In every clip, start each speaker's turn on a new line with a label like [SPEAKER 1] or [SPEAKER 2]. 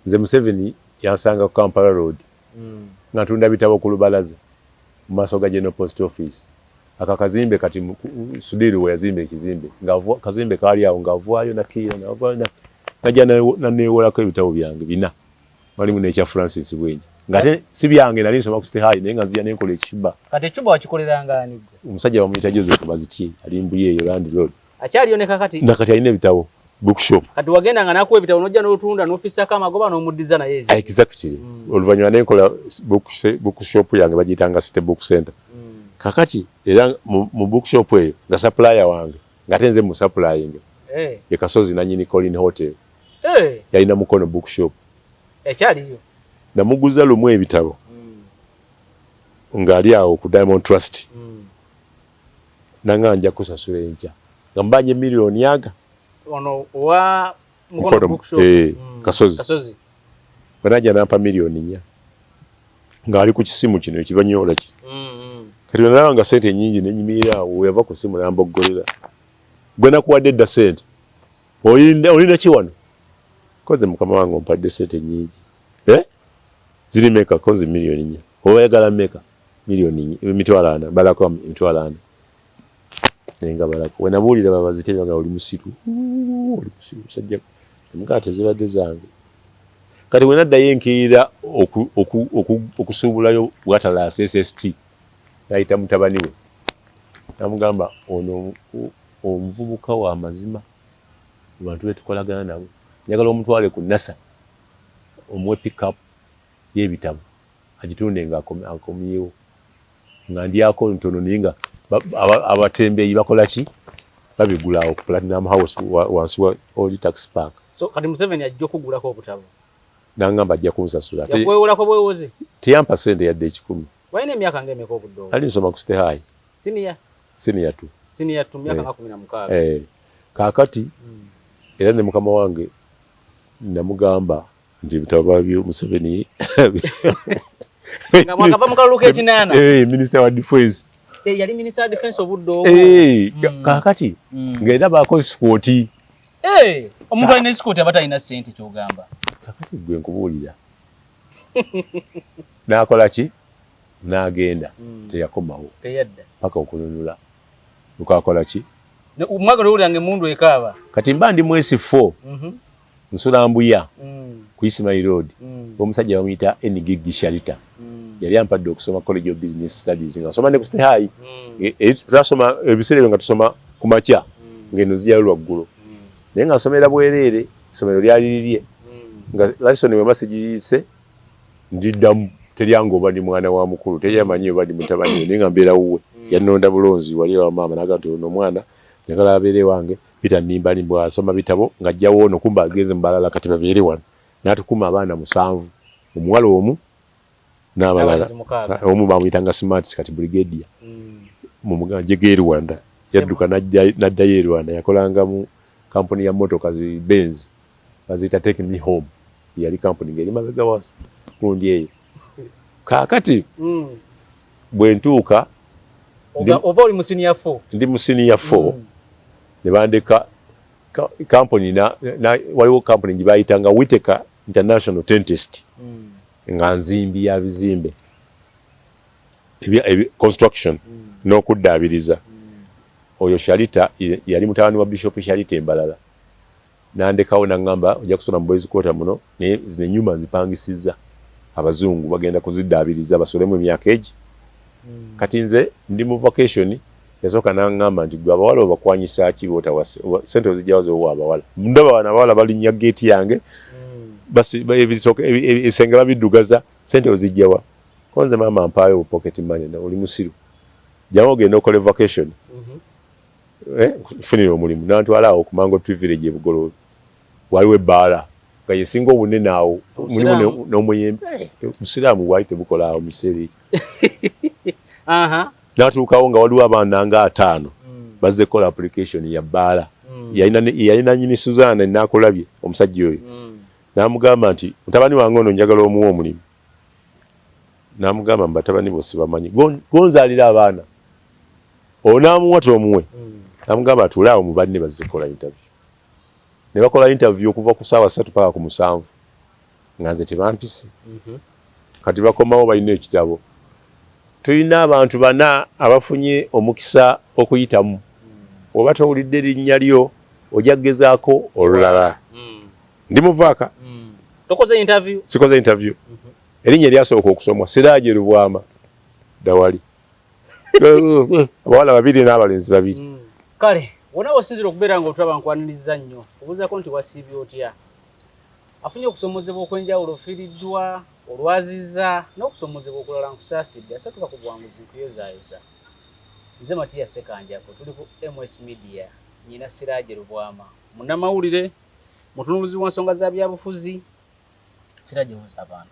[SPEAKER 1] Nze Museveni yansanga ku Kampala Road nga ntunda bitabo ku lubalaza mu maaso ga General Post Office. Ako akazimbe kati Sudhir we yazimba ekizimbe nga kazimbe kaali awo ng'avaayo nakiira navaayo najja naneewolako ebitabo byange bina, walimu n'ekya Francis Bwenje ng'ate si byange, nali nsoma ku City High naye nga nzija nenkola ekicuba.
[SPEAKER 2] Kati ecuba wakikoleranga ani gwe?
[SPEAKER 1] Omusajja bamuyita Joseph Bazitye, ali Mbuye eyo Land Road.
[SPEAKER 2] Akyaliyo ne kakati?
[SPEAKER 1] Nakati alina ebitabo, bookshop.
[SPEAKER 2] Kati wagenda nga nakuwa ebitabo n'ojja n'otunda n'ofissako amagoba n'omuddiza naye
[SPEAKER 1] ezizo. Exactly. Oluvannyuma nenkola bookshop yange bagiyitanga City Book Center. Kakati era mu bookshop eyo nga supplier wange ng'ate nze mu supplying ye Kasozi nanyini Colin Hotel. Yalina Mukono bookshop.
[SPEAKER 2] Ekyaliyo.
[SPEAKER 1] Namuguza lumu ebitabo ng'ali awo ku Diamond Trust. Nanga nja kusasula enkya nga mbanja emiliyoni aga.
[SPEAKER 2] Ono owa Mukono Bookshop.
[SPEAKER 1] Kasozi.
[SPEAKER 2] Kasozi.
[SPEAKER 1] Bwe nampa 4 miliyoni ng'ali ku kisimu kino ekibanyoola ki. Kati bwe nalaba nga ssente nnyingi ne nyimirira awo, we yava ku ssimu n'amboggolera. "Gwe nakuwadde dda ssente. Olina ki wano?" "Koze mukama wange ompadde ssente nnyingi." "Eh? Ziri meka?" "Koze 4 miliyoni." "Oba oyagala meka?" "Miliyoni 40,000." "Balako 40,000." Naye nga balako. We nabuulira babazite nga oli musiru. Oli musiru musajja. Mugaa tezibadde zange. Kati we naddayo enkeera okusuubulayo bwatalaasa SST, n'ayita mutabani we. N'amugamba ono omuvubuka wa mazima mu bantu be tukolagana nabo. Njagala omutwale ku NASA omuwe pickup y'ebitabo agitunde nga akomyewo. Nga ndyako ntono naye nga abatembeeyi bakola ki? Babigula awo ku Platinum House wansi wa Old Tax Park.
[SPEAKER 2] So kati Museveni ajja okugulako obutabo.
[SPEAKER 1] N'angamba ajja kunsasula.
[SPEAKER 2] Yakwewolako bwewozi?
[SPEAKER 1] Teyampa ssente yadde 100.
[SPEAKER 2] Walina emyaka ng'emeka obudde obwo?
[SPEAKER 1] Nali nsoma ku City High.
[SPEAKER 2] Senior?
[SPEAKER 1] Senior two.
[SPEAKER 2] Senior two, myaka nga 16.
[SPEAKER 1] Eh. Kaakati era ne mukama wange namugamba nti ebitabo babyo Museveni.
[SPEAKER 2] Nga mwakava mu kalulu k'ekinaana.
[SPEAKER 1] Eh, Minister wa Defense.
[SPEAKER 2] Eh, yali Minister wa Defense obudde obwo.
[SPEAKER 1] Eh, kaakati ng'era baako escort.
[SPEAKER 2] Eh, omuntu alina escort aba talina ssente ky'ogamba.
[SPEAKER 1] Kaakati gwe nkubuulira. N'akola ki? N'agenda. Teyakomawo.
[SPEAKER 2] Teyadda.
[SPEAKER 1] Paka okununula. Lukakola ki?
[SPEAKER 2] Omwagala owulira ng'emmundu ekaaba.
[SPEAKER 1] Kati mba ndi mu S4. Nsula Mbuya ku Ismail Road. Omusajja bamuyita Ngigi Sharita. Yali ampadde okusoma College of Business Studies nga nsoma ne ku City High. Twasoma ebiseera ebyo nga tusoma ku makya ng'eno nzijayo lwaggulo. Naye nga nsomera bwereere, essomero lyali lirye. Nga lesson bwe mba sigiyise ndiddamu, teryangoba ndi mwana wa mukulu, teri amanyi oba ndi mutabani we, naye nga mbeera wuwe. Yannonda bulonzi wali ewa maama n'agamba nti ono omwana njagala abeere wange. Peter Nnimba asoma bitabo ng'ajjawo ono kumbe agenze mu balala kati babeere wano. N'atukuma abaana musanvu, omuwala omu n'abalala. Omu bamuyitanga Smart kati brigadier mu magye g'e Rwanda. Yadduka n'addayo e Rwanda, yakolanga mu kampuni ya mmotoka zi Benz baziyita Take Me Home. Yali kampuni ng'eri mabega wa gundi eyo. Kaakati bwe ntuuka
[SPEAKER 2] oba oli mu senior four.
[SPEAKER 1] Ndi mu senior four ne bandeka kampuni na waliwo kampuni gye bayitanga Whitaker International Dentist nga nzimbi ya bizimbe construction n'okuddaabiriza. Oyo Sharita yali mutabani wa Bishop Sharita Embalala. Nandekawo n'aŋŋamba ojja kusula mu boys quarter muno naye zino ennyumba nzipangisizza abazungu bagenda kuziddaabiriza basulemu emyaka egi. Kati nze ndi mu vacation yasooka n'aŋŋamba nti gwe abawala obakwanyisa ki b'otawase ssente oziggyawa z'owa abawala. Ndaba bano abawala balinnya geeti yange ebisenge babiddugaza, ssente oziggyawa? Ko nze maama mpaayo pocket money, oli musiru. Jangu ogende okole vacation. Nfunire omulimu n'antwala awo ku Mango Tree Village e Bugoloobi. Waliwo ebbaala nga yesinga obunene awo mulimu n'omuyembe. Busiraamu bwali tebukola awo mu kiseera ekyo. N'atuukawo nga waliwo abaana nga 50 bazze kukola application ya bbaala. Yali nannyini Suzana Naakulabye omusajja oyo. N'amugamba nti mutabani wange ono njagala omuwe omulimu. N'amugamba mu batabani bo sibamanyi gonzaalira abaana. Onaamuwa tomuwe? N'amugamba atuule awo mu banne bazze kukola interview. Ne bakola interview okuva ku ssaawa 3 paka ku 7. Nga nze tebampise. Kati bakomawo balina ekitabo. Tulina abantu bana abafunye omukisa okuyitamu. Oba towulidde linnya lyo, ojja kugezaako olulala. Ndi muvaaka.
[SPEAKER 2] Tokoze interview?
[SPEAKER 1] Sikoze interview. Erinnya eryasooka okusomwa, Siraje Lubwama Dawali. Abawala babiri n'abalenzi babiri.
[SPEAKER 2] Kale wona wosinzira okubeera nga otulaba, nkwaniriza nnyo, obuuzaako nti wasiibye otya? Afunye okusomozebwa okw'enjawulo, ofiiriddwa, olwaziza n'okusomozebwa okulala, nkusaasidde. Asatuka ku buwanguzi, nkuyozaayoza. Nze Matiya Sekanjako, tuli ku MS Media. Nyina Siraje Lubwama, munnamawulire, mutunuulizi wa nsonga za byabufuzi. Siraje, buuza abantu.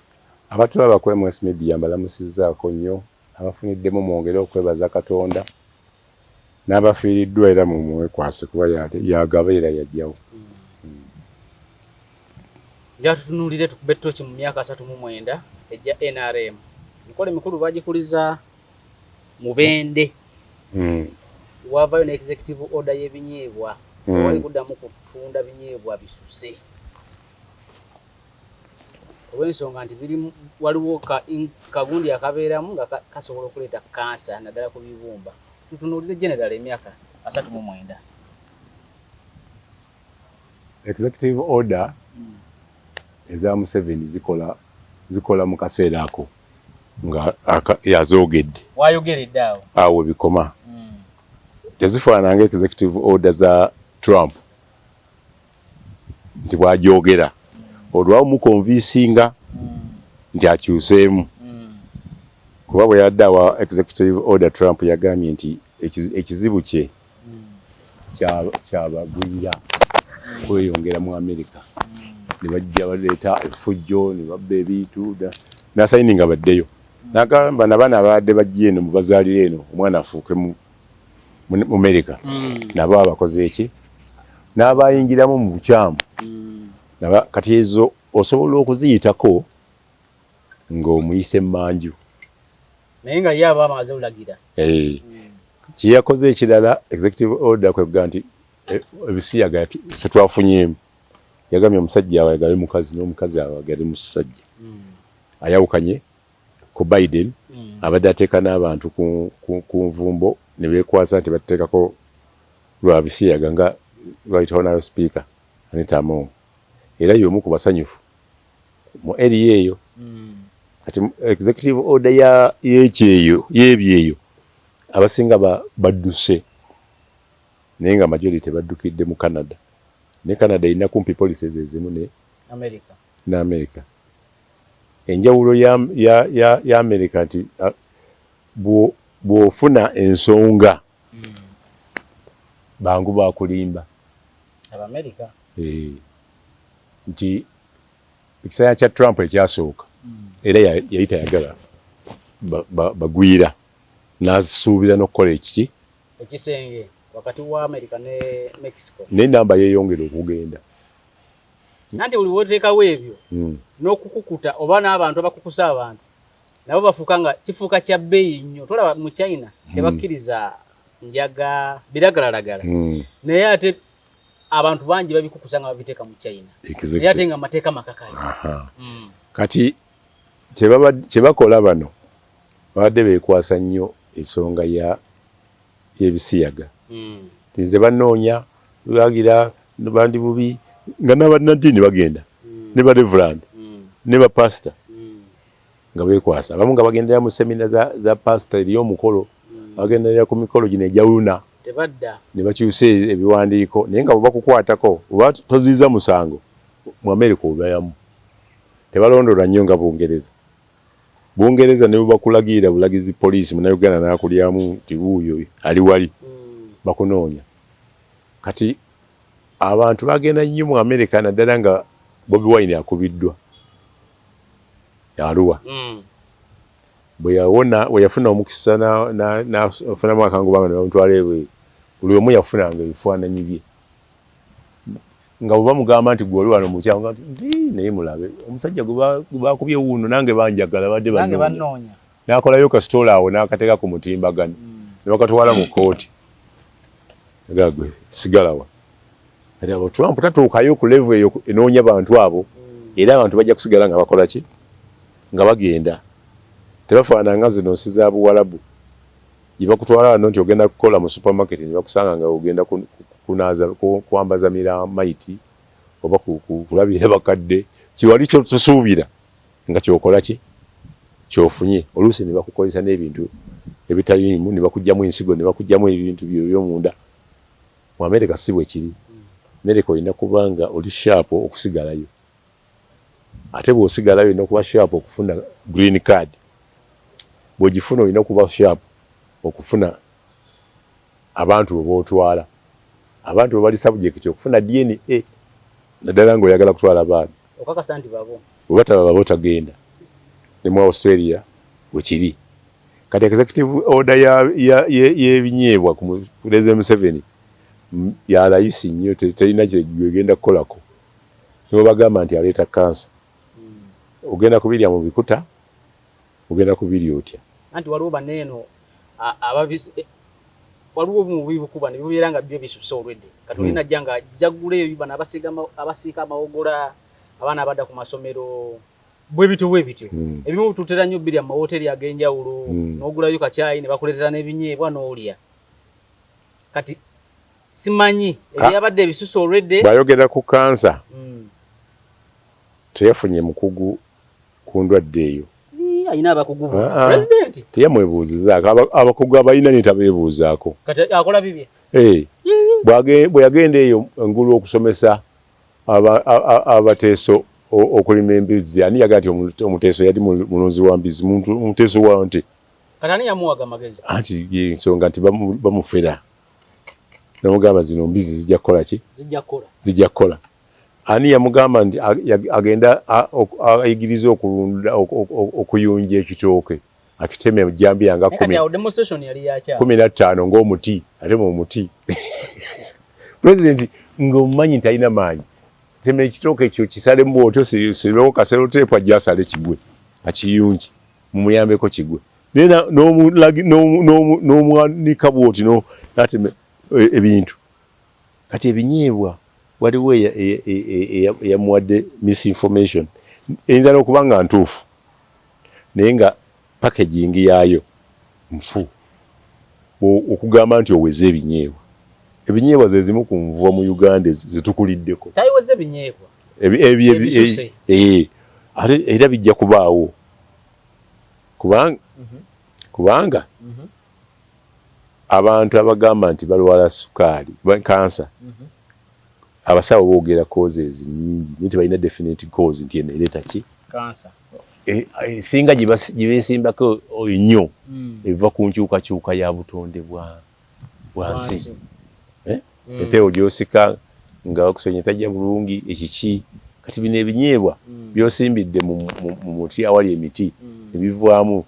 [SPEAKER 1] Abatulaba ku MS Media, mbalamusizzaako nnyo. Abafuniddemu, mwongere okwebaza Katonda, n'abafiiriddwa era mumwekwase, kuba yagaba era yajjawo.
[SPEAKER 2] Njagala tutunuulire, tukube ttooki mu myaka 39 ejja NRM. Emikolo emikulu bagikuliza Mubende. Wavayo ne executive order y'ebinyeebwa. Tewali kuddamu kutunda binyeebwa bisuse, olw'ensonga nti birimu, waliwo kagundi akabeeramu nga kasobola okuleeta kansa, naddala ku bibumba. Tutunuulire general emyaka 39.
[SPEAKER 1] Executive order eza Museveni zikola mu kaseera ako nga yazoogedde.
[SPEAKER 2] Wayogeredde awo.
[SPEAKER 1] Awo bikoma. Tezifaanana nga executive order za Trump, nti bw'agyogera olwawo muconvincinga nti akyuseemu. Kuba bwe yadde awa executive order, Trump yagambye nti ekizibu kye kyabagwira kweyongera mu America, ne bajja baleeta effujjo ne babba ebintu, n'asigninga baddeyo. N'agamba nabaana abadde bajja eno mubazaalire eno, omwana afuuke mu America, nabo abakoze eki n'abayingiramu mu bukyamu. Kati ezo osobola okuziyitako ng'omuyise emmanju.
[SPEAKER 2] Naye nga ye aba amaze olagira.
[SPEAKER 1] Eh. Kyeyakoze ekirala, executive order, kwekuga nti ebisiyaga tetwafunyeemu. Yagambye omusajja awayagale mukazi n'omukazi awagale musajja. Ayawukanye ku Biden abadde ateeka n'abantu ku nvumbo ne beekwasa nti batuteekako lwa bisiyaga, nga Right Honorable Speaker Anita Among era y'omu ku basanyufu mu area eyo. Kati executive order ya y'ekyeyo y'ebyeyo, abasinga badduse, naye nga majority baddukidde mu Canada. Ne Canada erina kumpi policies ezimu ne
[SPEAKER 2] America.
[SPEAKER 1] Ne America. Enjawulo ya America nti bw'ofuna ensonga, bangu bakulimba.
[SPEAKER 2] Abamerika.
[SPEAKER 1] Eh, nti ekisaanya kya Trump ekyasooka era yali tayagala bagwira, n'asuubira n'okukola ekiki?
[SPEAKER 2] Ekisenge wakati wa America ne Mexico.
[SPEAKER 1] Naye namba yeeyongera okugenda.
[SPEAKER 2] Nanti buli woteekawo ebyo n'okukukuta oba n'abantu abakukusa abantu nabo bafuuka nga kifuuka kya bbeeyi nnyo. Tolaba mu China tebakkiriza njaga, biragalalagala, naye ate abantu bangi babikukusa nga babiteeka mu China, naye ate nga amateeka makakali.
[SPEAKER 1] Kati kyebakola bano, babadde beekwasa nnyo ensonga ya y'ebisiyaga, nti nze banoonya bagira bandi bubi, nga n'abannaddiini bagenda ne ba reverend ne ba pastor nga beekwasa. Abamu nga bagendera mu seminar za pastor, eri omukolo, bagendera ku mikolo gino egyawuna
[SPEAKER 2] tebadda
[SPEAKER 1] ne bakyusa ebiwandiiko. Naye nga bwe bakukwatako oba toziiza musango, mu America obayamu tebalondola nnyo nga Bungereza. Bungereza ne bwebakulagirira bulagizi, poliisi Munnayuganda n'akulyamu nti wuuyo ali wali, bakunoonya. Kati abantu bagenda nnyo mu America, naddala nga Bobi Wine akubiddwa Arua. Bwe yawona, bwe yafuna omukisa n'afunamu akangubanga ne bamutwala ebweru, buli omu yafunanga ebifaananyi bye nga bwe bamugamba nti gwe oli wano mukyamu, nti naye mulabe omusajja gwe bakubye wuuno, nange banjagala, badde bannoonya. N'akolayo kasitoola awo n'akateeka ku mutimbagano ne bakatwala mu kkooti. Gwe sigalawa. Kati abo Trump tatuukayo ku level eyo enoonya bantu abo. Era abantu bajja kusigala nga bakola ki? Nga bagenda. Tebafaanana nga zino nsi za Buwalabu gye bakutwala wano nti ogenda kukola mu supermarket ne bakusanga nga ogenda kunaaza kwambaza mayiti oba kulabirira bakadde, kiwali kyotosuubira nga kyokola ki kyofunye. Oluusi ne bakukozesa n'ebintu ebitaliimu, ne bakuggyamu ensigo, ne bakuggyamu ebintu by'omunda. Mu Amerika si bwe kiri. Amerika olina kuba nga oli sharp okusigalayo, ate bw'osigalayo olina kuba sharp okufuna green card, bw'ogifuna olina kuba sharp okufuna abantu bwe bootwala, abantu bwe bali subject okufuna DNA, naddala ng'oyagala kutwala baana.
[SPEAKER 2] Okakasa nti babo.
[SPEAKER 1] Bwe bataba babo tagenda. Ne mu Australia wekiri. Kati executive order y'ebinyeebwa ku Pulezidenti Museveni ya layisi nnyo, terina kyegenda kukolako. Nibo bagamba nti aleeta kansa, ogenda kubirya mu bikuta, ogenda kubirya otya?
[SPEAKER 2] Anti waliwo baneeno waliwo mu bibukuba ne bibeera nga byo bisuse olwedde. Kati olina ajja nga ajja gula ebyo, bano abasiika amawogola, abaana abadda ku masomero, bwe bityo bwe bityo. Ebimu tutera nnyo birya mu mawoteeri ag'enjawulo, n'ogulayo kacaayi ne bakuleetera n'ebinyeebwa n'olya. Kati simanyi ebyabadde ebisusa olwedde.
[SPEAKER 1] Bw'ayogera ku kansa, teyafunye mukugu ku ndwadde eyo.
[SPEAKER 2] Alina abakugu pulezidenti.
[SPEAKER 1] Teyamwebuuzizaako. Abakugu abalina ne tabeebuuzaako.
[SPEAKER 2] Kati akola bibye.
[SPEAKER 1] Bwe yagenda eyo engulu okusomesa abateeso okulima embizzi, ani yagaa nti omuteeso yali mulunzi wa mbizzi, omuteeso wa nte?
[SPEAKER 2] Kati ani yamuwaga amagezi?
[SPEAKER 1] Anti ensonga nti bamufera, namugamba zino mbizzi zijja kukola ki? Zijja kukola. Ani yamugamba nti agenda ayigirize okulunda, okuyunja ekitooke, akiteme jambiya nga 15 ng'omuti, ate mu muti pulezidenti ng'omumanyi nti alina maanyi, tema ekitooke ekyo kisalemu bwotyo, sibewo ka sellotape, ajja asale kigwe, akiyunje, mumuyambeko kigwe, naye n'omwanika bwoti n'atema ebintu. Kati ebinyeebwa waliwo eyamuwadde misinformation, eyinza n'okuba nga ntuufu naye nga packaging yaayo nfu, okugamba nti oweze ebinyeebwa. Ebinyeebwa ze zimu ku nvuba mu Uganda zetukuliddeko.
[SPEAKER 2] Tayiweze ebinyeebwa.
[SPEAKER 1] Ate era bijja kubaawo kubanga abantu abagamba nti balwala sukaali, kansa, abasawo boogera causes nyingi naye tebalina definite cause nti eno ereeta ki singa gye beesimbako ennyo eva ku nkyukakyuka ya butonde bwa nsi, empewo gy'osika nga oxygen tajja bulungi, ekiki. Kati bino ebinyeebwa by'osimbidde mu muti awali emiti ne bivaamu,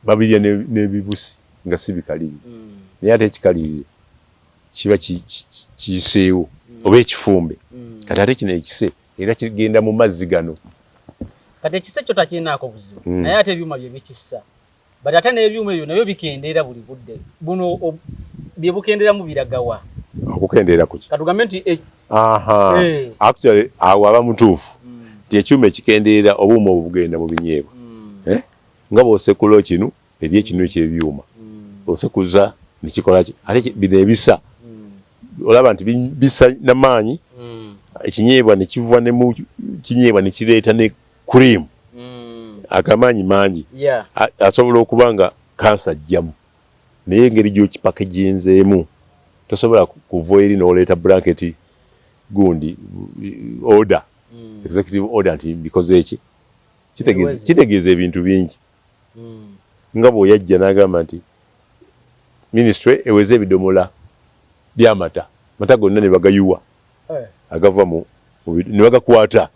[SPEAKER 1] babirya n'ebibusi nga si bikalirire, naye ate ekikalirire kiba kiyiseewo oba ekifumbe. Kati ate kino ekise era kigenda mu mazzi gano.
[SPEAKER 2] Kati ekise kyo takirinaako buzibu, naye ate ebyuma bye bikissa, but ate n'ebyuma ebyo nabyo bikendeera buli budde. Buno bye bukendeeramu biragawa?
[SPEAKER 1] Okukendeera kuki?
[SPEAKER 2] Katugambe nti
[SPEAKER 1] Actually awo aba mutuufu nti ekyuma ekikendeera obuuma obwo bugenda mu binyeebwa, nga bw'osekula kinu eri ekinu ekyebyuma, osekuza nekikola ki, ate bino ebisa olaba nti bisa namaanyi, ekinyeebwa nekiva ne mu kinyeebwa nekireeta ne cream, agamaanyi mangi asobola okuba nga kansa ajjamu, naye engeri gy'okipackaginzeemu tosobola kuva eri n'oleeta blanket gundi order, executive order nti mbikoze eki. Kitegeeza ebintu bingi, nga bw'oyajja n'agamba nti ministry eweze ebidomola by'amata, mata gonna ne bagayiwa agava mu ne bagakwata.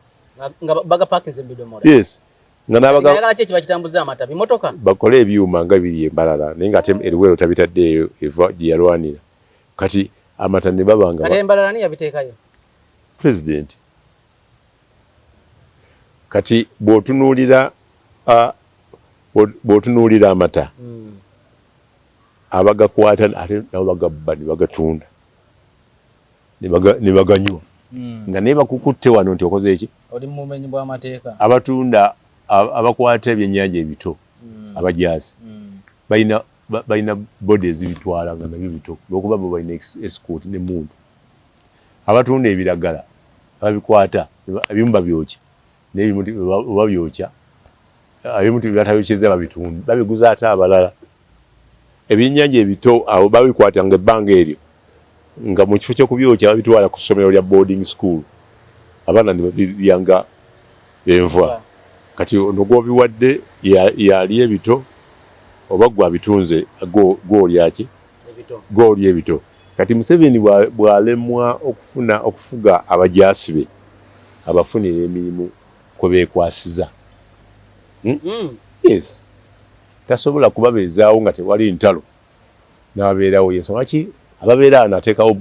[SPEAKER 2] Nga bagapakinze mu bidomola.
[SPEAKER 1] Yes, nga n'abaga
[SPEAKER 2] Ayagala ki ekiba kitambuza amata? Bimotoka?
[SPEAKER 1] Bakole ebyuma nga biri embalala, naye nga ate eruwero tabitaddeeyo, eva gye yalwanira. Kati amata ne baba nga
[SPEAKER 2] Kati embalala ani yabiteekayo?
[SPEAKER 1] President. Kati bw'otunuulira amata abagakwata ate nabo bagabba ne bagatunda ne baganywa. Nga naye bakukutte wano nti okoze eki?
[SPEAKER 2] Oli mumenyi bw'amateeka.
[SPEAKER 1] Abatunda, abakwata ebyennyanja ebito, abajaasi balina balina body ezibitwala nga nabyo bito, lwokuba bo balina escort n'emmundu. Abatunda ebiragala babikwata, ebimu babyokya, n'ebimu babyokya, ebimu batayokyeza babitunda, babiguza ate abalala. Ebyennyanja ebito abo babikwatanga ebbanga eryo nga mu kifo ky'okubyokya babitwala ku ssomero lya boarding school, abaana ne babirya nga enva. Kati ono gw'obiwadde yalya ebito oba gwe abitunze gw'olya ki? Gw'olya ebito. Kati Museveni bw'alemwa okufuna okufuga abajaasi be, abafunira emirimu kwe beekwasiza. Hmm? Yes. Tasobola kubabeezaawo nga tewali ntalo n'abeerawo. Y'ensonga lwaki ababeera wano ateekawo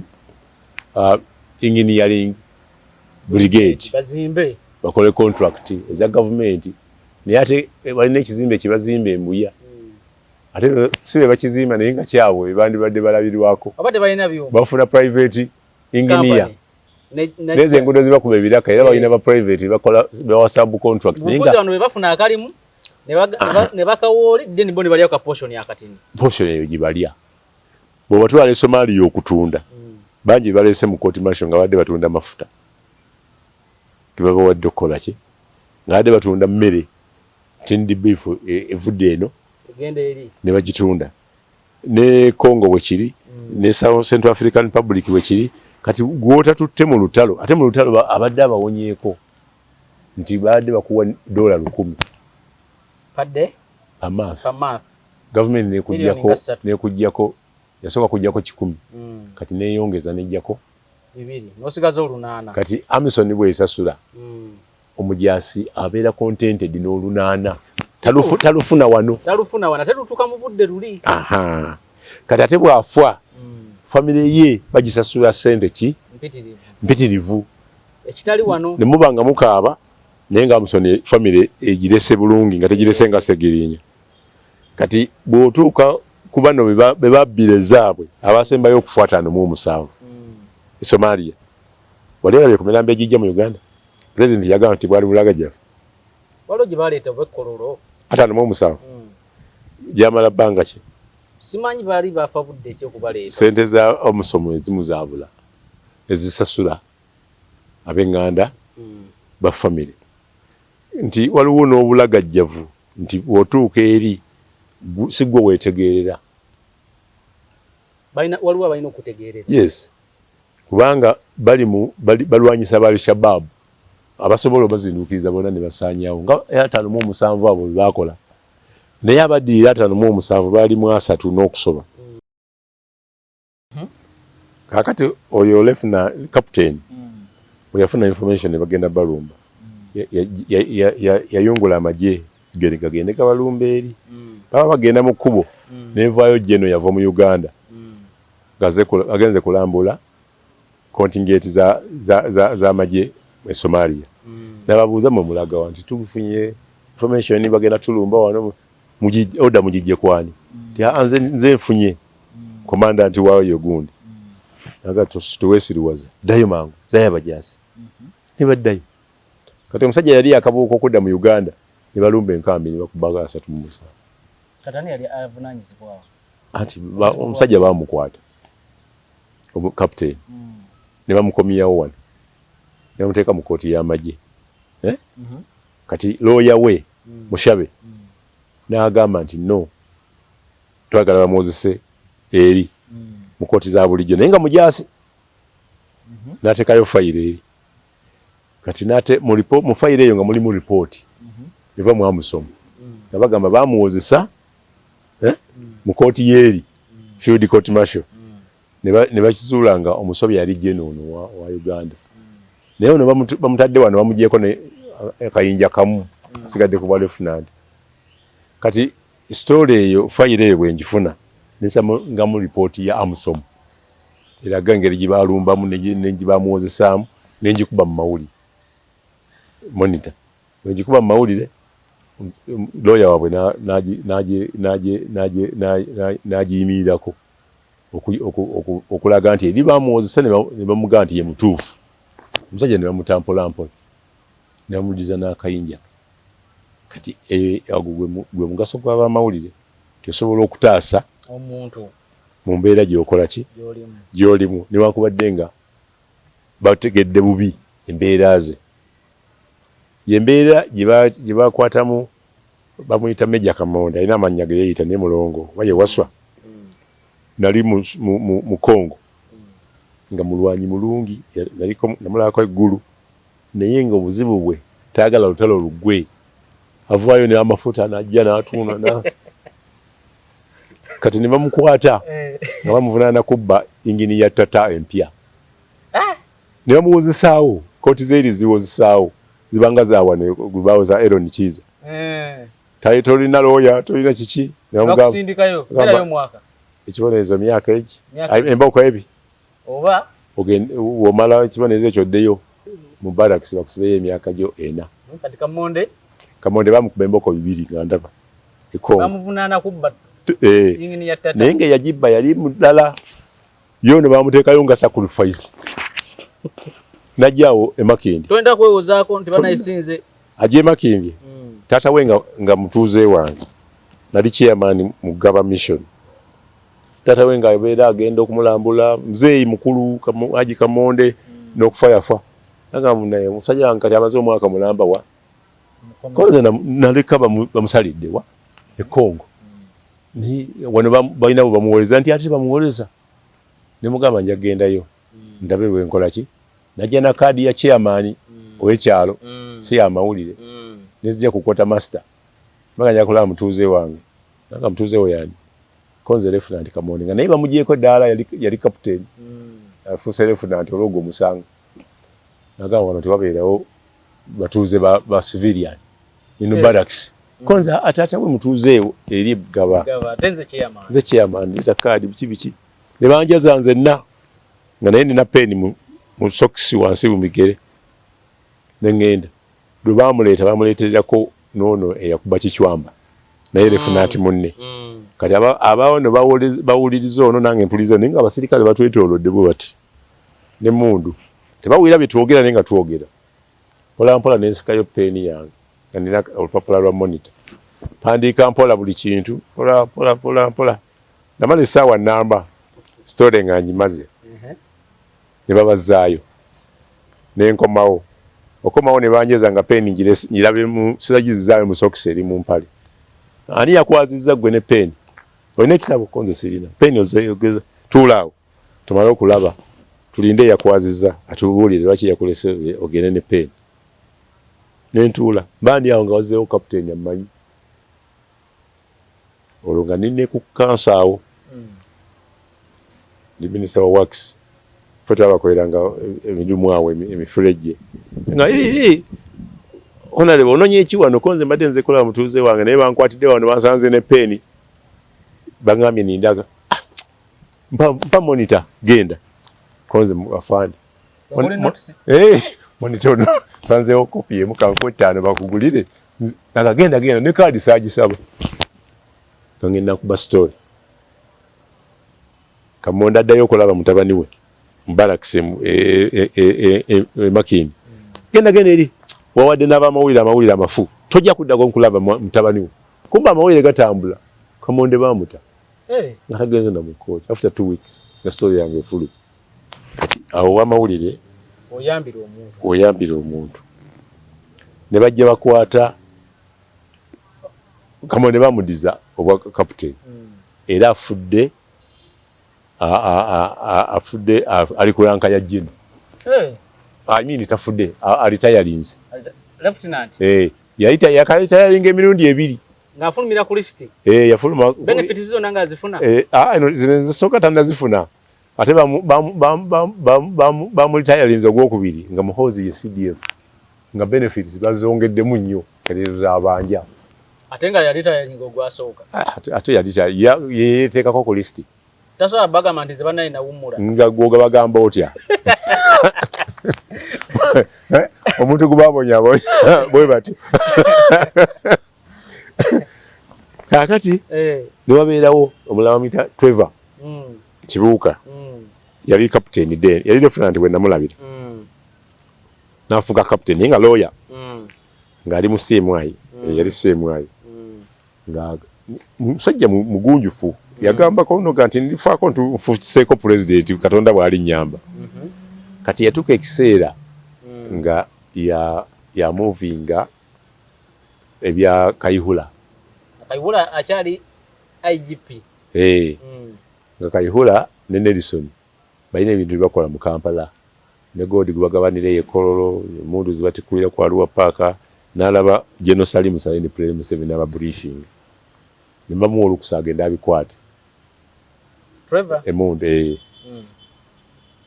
[SPEAKER 1] engineering brigade.
[SPEAKER 2] Bazimbe.
[SPEAKER 1] Bakole contract eza gavumenti, naye ate balina ekizimbe kye bazimba e Mbuya. Ate si be bakizimba, naye nga kyabwe bandibadde balabirwako.
[SPEAKER 2] Oba tebalina byuma.
[SPEAKER 1] Bafuna private engineer. Nezo enguudo zibakuba ebiraka era balina ba private bakola bawa sub contract.
[SPEAKER 2] Naye nga bano be bafuna akalimu ne bakawooli, then bo ne balya ka portion akatini.
[SPEAKER 1] Portion eyo gibalya. Bw'obatwala e Somalia okutunda, bangi baleese mu court martial nga badde batunda mafuta. Tebabawadde okukola ki? Nga badde batunda mmere, tinned beef evudde eno ne bagitunda. Ne Congo bwe kiri, ne Central African Republic bwe kiri. Kati gw'otatutte mu lutalo, ate mu lutalo abadde abawonyeeko nti babadde bakuwa $1,000
[SPEAKER 2] Per day?
[SPEAKER 1] Per month.
[SPEAKER 2] Per month.
[SPEAKER 1] Gavumenti nekujjako, yasooka kujjako 100, kati neyongeza nejjako
[SPEAKER 2] 200, n'osigaza 800.
[SPEAKER 1] Kati AMISOM bw'esasula, omujaasi abeera contented n'olunaana, talufuna wano.
[SPEAKER 2] Talufuna wano, ate lutuuka mu budde luli.
[SPEAKER 1] Aha. Kati ate bw'afa, famire ye bagisasula ssente ki?
[SPEAKER 2] Mpitirivu.
[SPEAKER 1] Mpitirivu.
[SPEAKER 2] Ekitali wano.
[SPEAKER 1] Ne muba nga mukaaba, naye nga AMISOM famire egirese bulungi, nga tegirese nga Segirinya. Kati bw'otuuka ku bano be babbira ezaabwe, abasembayo okufa 57 e Somalia, wali olabye ku mirambo egijja mu Uganda? Pulezidenti yagamba nti bwali bulagajjavu.
[SPEAKER 2] Waliwo gye baleeta oba e Kololo.
[SPEAKER 1] 57 gyamala bbanga ki?
[SPEAKER 2] Simanyi baali bafa budde ki okubaleeta.
[SPEAKER 1] Ssente za omusomo ezimu zaabula ezisasula ab'eŋŋanda ba famire, nti waliwo n'obulagajjavu nti bw'otuuka eri si ggwe weetegeerera.
[SPEAKER 2] Waliwo abalina okutegeerera.
[SPEAKER 1] Yes, kubanga bali mu balwanyisa ba Al-Shabaab abasobola obazinduukiriza bonna ne basaanyaawo nga 57 abo bwe baakola, naye abaddirira 57 baali mu 30 n'okusoba. Kaakati oyo lieutenant captain bwe yafuna information ne bagenda balumba, yayungula amagye gagende gabalumba eri. Baba bagenda mu kkubo, nevaayo geno yava mu Uganda agenze kulambula contingent z'amagye e Somalia, n'ababuuza, "Mwe mulagawa?" Nti, "Tufunye information bagenda tulumba wano, order mugijje kwani?" Ti, "Nze nfunye commandant waayo gundi." Aga, "Teweesiriwaza, ddayo mangu, zayo abajaasi." Ne baddayo. Kati omusajja yali akabuuka okudda mu Uganda, ne balumba enkambi ne bakubaga 37.
[SPEAKER 2] Kati ani yali avunaanyizibwawo?
[SPEAKER 1] Anti omusajja bamukwata, captain, ne bamukomyawo wano ne bamuteeka mu kooti y'amagye, eh? Kati looya we Mushabe n'agamba nti no, twagala bamuwozese eri mu kooti za bulijjo, naye nga mujaasi. N'ateekayo fayiro eri. Kati nate mu fayiro eyo nga mulimu ripooti eva mu AMISOM nga bagamba bamuwozesa, eh, mu kooti yeeri field court martial, ne bakizuula nga omusobya yali general ono wa Uganda, naye ono bamutadde wano bamugyeko ne akayinja kamu, asigadde ku bwa lieutenant. Kati story eyo, fayiro eyo bwe ngifuna, nesamangamu ripooti ya AMISOM eraga engeri gye balumbamu ne gye bamuwozesaamu, nengikuba mu mawulire Monitor. Bwengikuba mu mawulire, looya waabwe n'agiyimirirako okulaga nti eri bamuwozesa ne bamugamba nti ye mutuufu. Omusajja ne bamuta mpola mpola, ne bamudiza n'akayinja. Kati ogwo gwe mugaso gw'abamawulire, tosobola okutaasa
[SPEAKER 2] omuntu
[SPEAKER 1] mu mbeera gy'okola ki gy'olimu, newankubadde nga bategedde bubi embeera ze. Y'embeera gye bakwatamu bamuyita Meja Kamonde, alina amannya ge yeeyita naye mulongo oba ye Waswa. Nali mu Congo nga mulwanyi mulungi, naliko namulabako eggulu, naye nga obuzibu bwe tayagala lutalo luggwe, avaayo n'amafuta n'ajja n'atuuna na kati ne bamukwata nga bamuvunaana kubba yingini ya Tata empya. Ne bamuwozesaawo, kkooti z'eri ziwozesaawo zibanga za wano gwe bawoza Aaron Kiiza. Tolina looya, tolina kiki. Ne
[SPEAKER 2] bakusindikayo, beerayo omwaka.
[SPEAKER 1] Ekibonerezo myaka egi, emboko ebi.
[SPEAKER 2] Oba?
[SPEAKER 1] W'omala ekibonerezo ekyo oddeyo mu barracks bakusibeyo emyaka gyo 4.
[SPEAKER 2] Kati Kamonde?
[SPEAKER 1] Kamonde bamukuba emboko 2 nga ndaba.
[SPEAKER 2] Bamuvunaana kubba yingini ya Tata.
[SPEAKER 1] Naye nga eyagibba yali mulala. Yo ne bamuteekayo nga sacrifice. Najja awo e Makindye.
[SPEAKER 2] Tolina kwewozaako nti banayisinze.
[SPEAKER 1] Ajja e Makindye. Taata we nga mutuuze wange. Nali chairman mu Gaba Mission. Taata we nga abeera agenda okumulambula, muzeeyi mukulu Haji Kamonde n'okufa yafa. Nagamba naye omusajja wange kati amaze omwaka mulamba wa. Konze naleka bamusalidde wa e Congo. Wano balina bwe bamuwoleza nti ate bamuwoleza. Ne mugamba nja kugendayo ndabe bwe nkola ki. Najja na kaadi ya chairman ow'ekyalo si ya mawulire. Ne nzija ku quarter master. Mbaga nja kulaba mutuuze wange. Nanga mutuuze we yani. Konze Lieutenant Kamonde nga naye bamugyeko ddaala yali captain. Afuuse Lieutenant olw'ogwo omusango. Nagamba wano tewabeerawo batuuze ba civilian. Ino barracks. Konze ataata we mutuuze eri Gaba. Nze chairman leeta kaadi biki biki. Ne banjaza nze nna nga naye nina pen mu socks wansi mu bigere. Ne ŋŋenda. Lwe baamuleeta bamuleetererako n'ono eyakuba Kichwamba naye Lieutenant munne. Kati abaano bawuliriza ono nange mpuliriza naye nga abasirikale batwetoolodde bwe bati n'emmundu. Tebawulira bye twogera naye nga twogera. Mpola mpola ne nsikayo peeni yange nga nina olupapula lwa monitor. Mpandiika mpola buli kintu mpola mpola mpola mpola. Namala essaawa nnamba story nga ngimaze. Ne babazzaayo. Ne nkomawo. Okomawo ne banjeza nga peeni ngirabe mu sizagizzaayo mu sokisi eri mu mpale. Ani yakwazizza ggwe ne peeni? Olina ekitabo? Ko nze sirina. Peeni ozze tuula awo tumale okulaba tulinde eyakwazizza atubuulire lwaki yakulese ogende ne peeni. Ne ntuula. Mba ndi awo nga wazzeewo kapiteeni ammanyi. Olwo nga ndi ne ku kanso awo. Ndi minisita wa works. Ffe twabakoleranga emirimu awo emifulejje. Nga honorable ononye ki wano? Ko nze mbadde nze kulaba mutuuze wange naye bankwatidde wano bansanze ne peeni. Bangambye nindaga. Mpa monitor genda. Ko nze afande. Monitor ono nsanzeewo kopi emu kanku 5 bakugulire. Naga genda genda ne kaadi saagisaba. Nga ngenda kuba story. Kamonde addayo okulaba mutabani we mu barracks e Makindye. Genda genda eri wawadde n'abamawulire amawulire amafu. Tojja kuddako nkulaba mutabani we. Kumbe amawulire gatambula. Kamonde baamuta. Nga tagenze na mu kkooti after 2 weeks nga story yange efulumye. Kati awo w'amawulire oyambira omuntu. Ne bajja bakwata Kamonde bamudiza obwa captain. Era afudde afudde ali ku ranka ya Gino. I mean tafudde alitayalinze.
[SPEAKER 2] Lieutenant.
[SPEAKER 1] Yali yakalitayalinga emirundi 2.
[SPEAKER 2] Ng'afulumira ku list.
[SPEAKER 1] Yafuluma.
[SPEAKER 2] Benefits zonna ng'azifuna.
[SPEAKER 1] Zino zisooka tannazifuna. Ate bamulitayalinze ogwokubiri nga Muhoozi ye CDF. Nga benefits bazongeddemu nnyo ezo z'abanja.
[SPEAKER 2] Ate nga yali tayalinga ogwasooka.
[SPEAKER 1] Ate yali yeeteekako ku list.
[SPEAKER 2] Tasobola bagamba nti nze bannaye nawummula.
[SPEAKER 1] Nga gwoga bagamba otya? Omuntu gwe babonyabonya bwe batyo. Kaakati ne wabeerawo omulala bamuyita Trevor Kibuuka. Yali captain then, yali lieutenant bwe namulabira. N'afuuka captain naye nga lawyer, ng'ali mu CMI, yali CMI, nga musajja mugunjufu. Yagambako noga nti ndifaako nfukiseeko president, Katonda bw'ali nnyamba. Kati yatuuka ekiseera nga ya yamovinga ebya Kayihura.
[SPEAKER 2] Kayihura akyali IGP.
[SPEAKER 1] Eh. Nga Kayihura ne Nelson balina ebintu byebakola mu Kampala ne gold gwe e Kololo, emundu zibatikulira ku Arua Park. N'alaba General Salim Saleh ne President Museveni aba briefing, ne bamuwa olukusa agende abikwate.
[SPEAKER 2] Trevor.
[SPEAKER 1] Emundu, eh.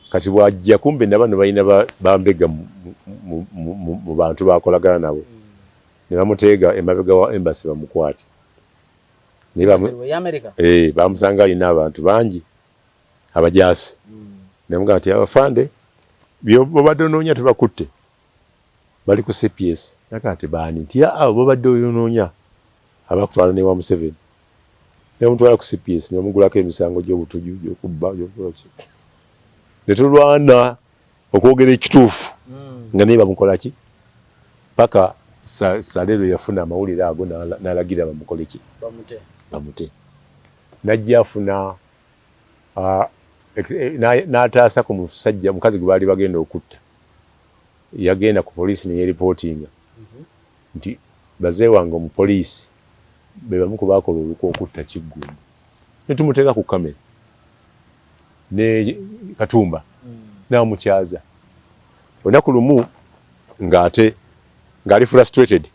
[SPEAKER 1] Kati bw'ajja, kumbe na bano balina bambega mu bantu bakolagana nabo, ne bamuteega emabega wa embassy bamukwate. Naye
[SPEAKER 2] America.
[SPEAKER 1] Eh, bamusanga alina abantu bangi abajaasi. Ne mugamba nti, "Abafande bobadde onoonya tebakutte, bali ku CPS." Naga nti, "Baani?" Nti, "Abo bobadde onoonya abakutwala ne wa Museveni." Ne bamutwala ku CPS ne bamugulako emisango gy'obutuju, gy'okubba, gy'okukola ki. Ne tulwana okwogera ekituufu nga naye bamukola ki, paka Saleh lwe yafuna amawulire ago n'alagira bamukole ki?
[SPEAKER 2] Bamute.
[SPEAKER 1] Bamute. Najja afuna n'ataasa ku musajja, omukazi gwe baali bagenda okutta. Yagenda ku poliisi ne yeeripootinga nti baze wange omupoliisi be bamu ku baakola olukwe okutta Kiggundu. Ne tumuteeka ku kamera ne Katumba n'amukyaza. Olunaku lumu ng'ate ng'ali frustrated,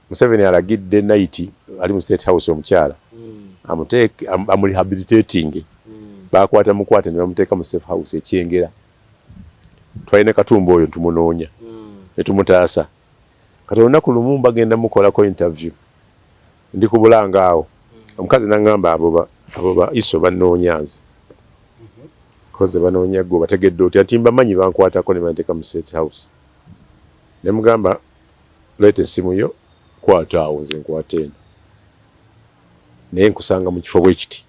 [SPEAKER 1] Museveni alagidde night ali mu State House omukyala amuteeke amurehabilitating. Bakwata mukwate ne bamuteeka mu safe house ekyengera. Twalina Katumba oyo tumunoonya ne tumutaasa. Kati olunaku lumu bagenda mukolako interview, ndi ku Bulanga awo, omukazi n'aŋŋamba, Abo ba ISO bannoonya nze." Koze banoonya gwe, bategedde otya?" Nti, "Mbamanyi, bankwatako ne banteeka mu State House." Ne mugamba, "Leeta essimu yo, kwata awo, nze nkwata eno, naye nkusanga mu kifo bwe kiti."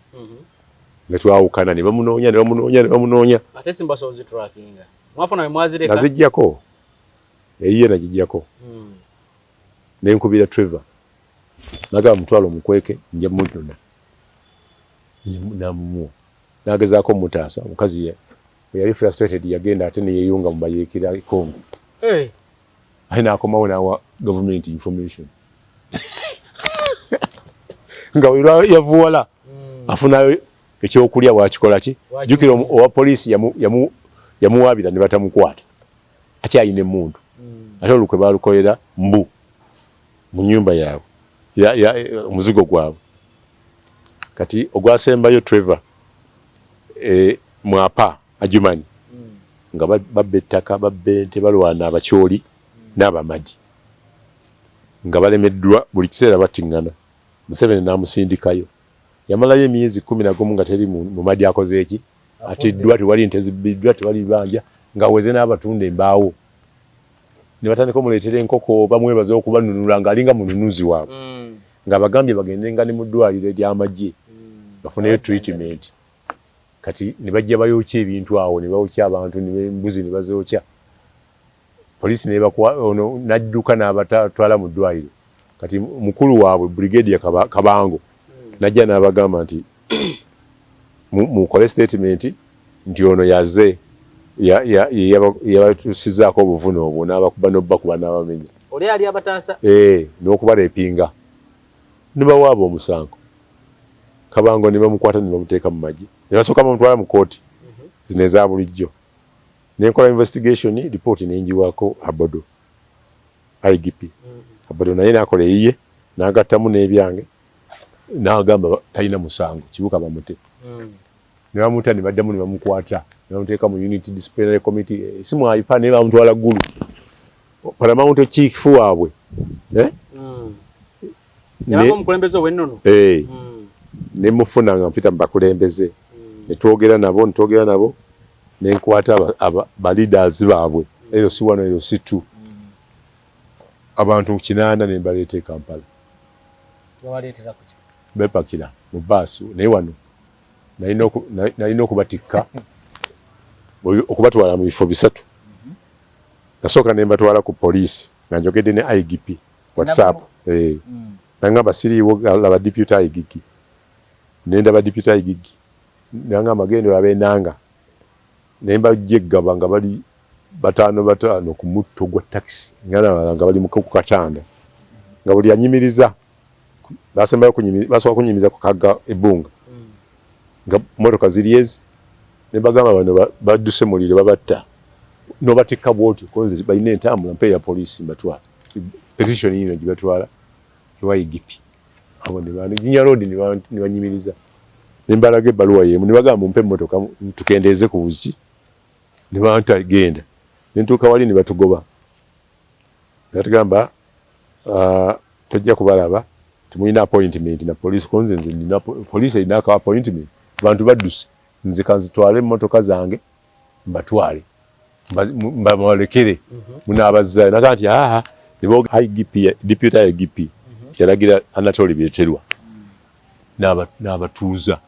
[SPEAKER 1] Ne twawukana, ne bamunoonya, ne bamunoonya, ne bamunoonya.
[SPEAKER 2] Ate simba ozitrackinga. Mwafuna we mwazireka?
[SPEAKER 1] Naziggyako, eyiye nagiggyako. Ne nkubira Trevor, nagamba, "Mutwalo omukweke, nja munona." Namumuwa, nagezaako omutaasa. Omukazi bwe yali frustrated, yagenda ate neyeyunga mu bayeekera e Congo.
[SPEAKER 2] Hey.
[SPEAKER 1] Ate n'akomawo n'awa gavumenti information nga bwe yavuwala afunayo ekyokulya, wakikola ki. Jjukira owa poliisi yamuwaabira ne batamukwata, akyalina emmundu. Ate olukwe balukolera mbu mu nyumba yaabwe, omuzigo gwabwe. Kati ogwasembayo, Trevor, mwapa Adjumani, nga babba ettaka, babba ente, balwana Abakyoli n'Abamadi, nga balemeddwa, buli kiseera batiŋŋana. Museveni n'amusindikayo, yamalayo emyezi 11 nga teri Mumadi akoze eki, atiddwa, tewali nte zibbiddwa, tewali bibanja, nga weze n'abatunda embaawo. Ne batandika omuleetera enkoko, bamwebaza okubanunula ng'alinga mununuzi waabwe, nga bagambye bagendenga ne mu ddwaliro ery'amagye bafuneyo treatment. Kati ne bajja bayokya ebintu awo, ne bawokya abantu embuzi ne bazookya. Poliisi nebakwa ono n'adduka n'abatwala mu ddwaliro. Kati mukulu waabwe, Brigadier Kabango, najja n'abagamba nti, "Mukole statement nti ono yaze yabatusizaako obuvune obwo n'abakuba n'obbakuba n'abamenya."
[SPEAKER 2] Oli ali abataasa.
[SPEAKER 1] Eh, n'okubarepinga, ne bawaaba omusango. Kabango ne bamukwata ne bamuteeka mu magye, ne basooka bamutwala mu kooti zino eza bulijjo. Nenkola investigation report, nenjiwaako Abodo, IGP Abodo, naye nakola eyiye n'agattamu n'ebyange, n'agamba talina musango, Kibuuka bamute. Ne bamuta, ne baddamu ne bamukwata ne bamuteeka mu unit disciplinary committee, si mwayipa, naye bamutwala Ggulu, paramount chief waabwe, eh?
[SPEAKER 2] Yabanga omukulembeze ow'ennono.
[SPEAKER 1] Eh, ne mufuna nga mpita mu bakulembeze, ne twogera nabo, ne twogera nabo, ne nkwata ba leaders baabwe, LC 1, LC 2, abantu 8, ne mbaleeta e Kampala.
[SPEAKER 2] Wabaleetera kuki?
[SPEAKER 1] Bepakira mu baasi, naye wano nalina okubatikka okubatwala mu bifo bisatu. Nasooka ne mbatwala ku poliisi nga njogedde ne IGP WhatsApp. Eh. Nangamba siriiwo, laba deputy IGP. Ne ndaba deputy IGP. Nangamba genda olabe Enanga. Ne mbajja eggaba nga bali bataano bataano ku mutto gwa takisi nga bali mu katanda nga buli anyimiriza basembayo basooka kunyimiriza ku kagga ebbunga nga mmotoka ziri ezi ne bagamba bano badduse muliro babatta n'obatikka bw'otyo konze balina entambula mpa eya poliisi mbatwala petition yino gibatwala ewa IGP abo ne bano Jinja Road ne banyimiriza ne mbalaga ebbaluwa y'emu ne bagamba mumpe emmotoka tukendeeze ku buki ne banta genda ne ntuuka wali ne batugoba ne batugamba tojja kubalaba temulina appointment na poliisi konze nze nina poliisi erina aka appointment abantu badduse nze kanzitwale emmotoka zange mbatwale mbalekere munaabazaayo naga nti aa IGP deputy IGP yalagira Anatoli Byeterwa n'abatuuza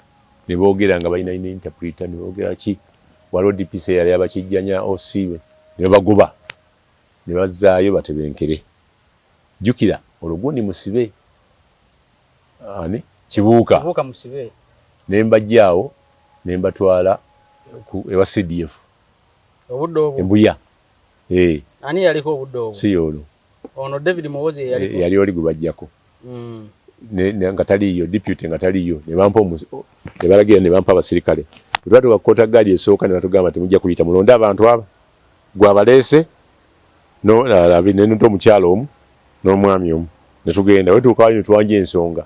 [SPEAKER 1] ne boogera nga balina interpreter ne boogera ki waliwo DPC yali abakijjanya OC ne bagoba ne bazzaayo batebenkere jjukira olwo gundi musibe ani Kibuuka
[SPEAKER 2] Kibuuka musibe
[SPEAKER 1] ne mbajjaawo ne mbatwala ewa CDF
[SPEAKER 2] obudde obwo
[SPEAKER 1] Embuya eh
[SPEAKER 2] ani yaliko obudde obwo
[SPEAKER 1] si yono
[SPEAKER 2] ono David Muhoozi yaliko
[SPEAKER 1] yali oli gwe bajjako nga taliiyo deputy nga taliiyo ne bampa ne balagira ne bampa abasirikale bwe twatuuka ku kkoota gaali esooka ne batugamba temujja kuyita mulonde abantu aba gwe abaleese nenota omukyalo omu n'omwami omu ne tugenda we tuuka wali ne twanja ensonga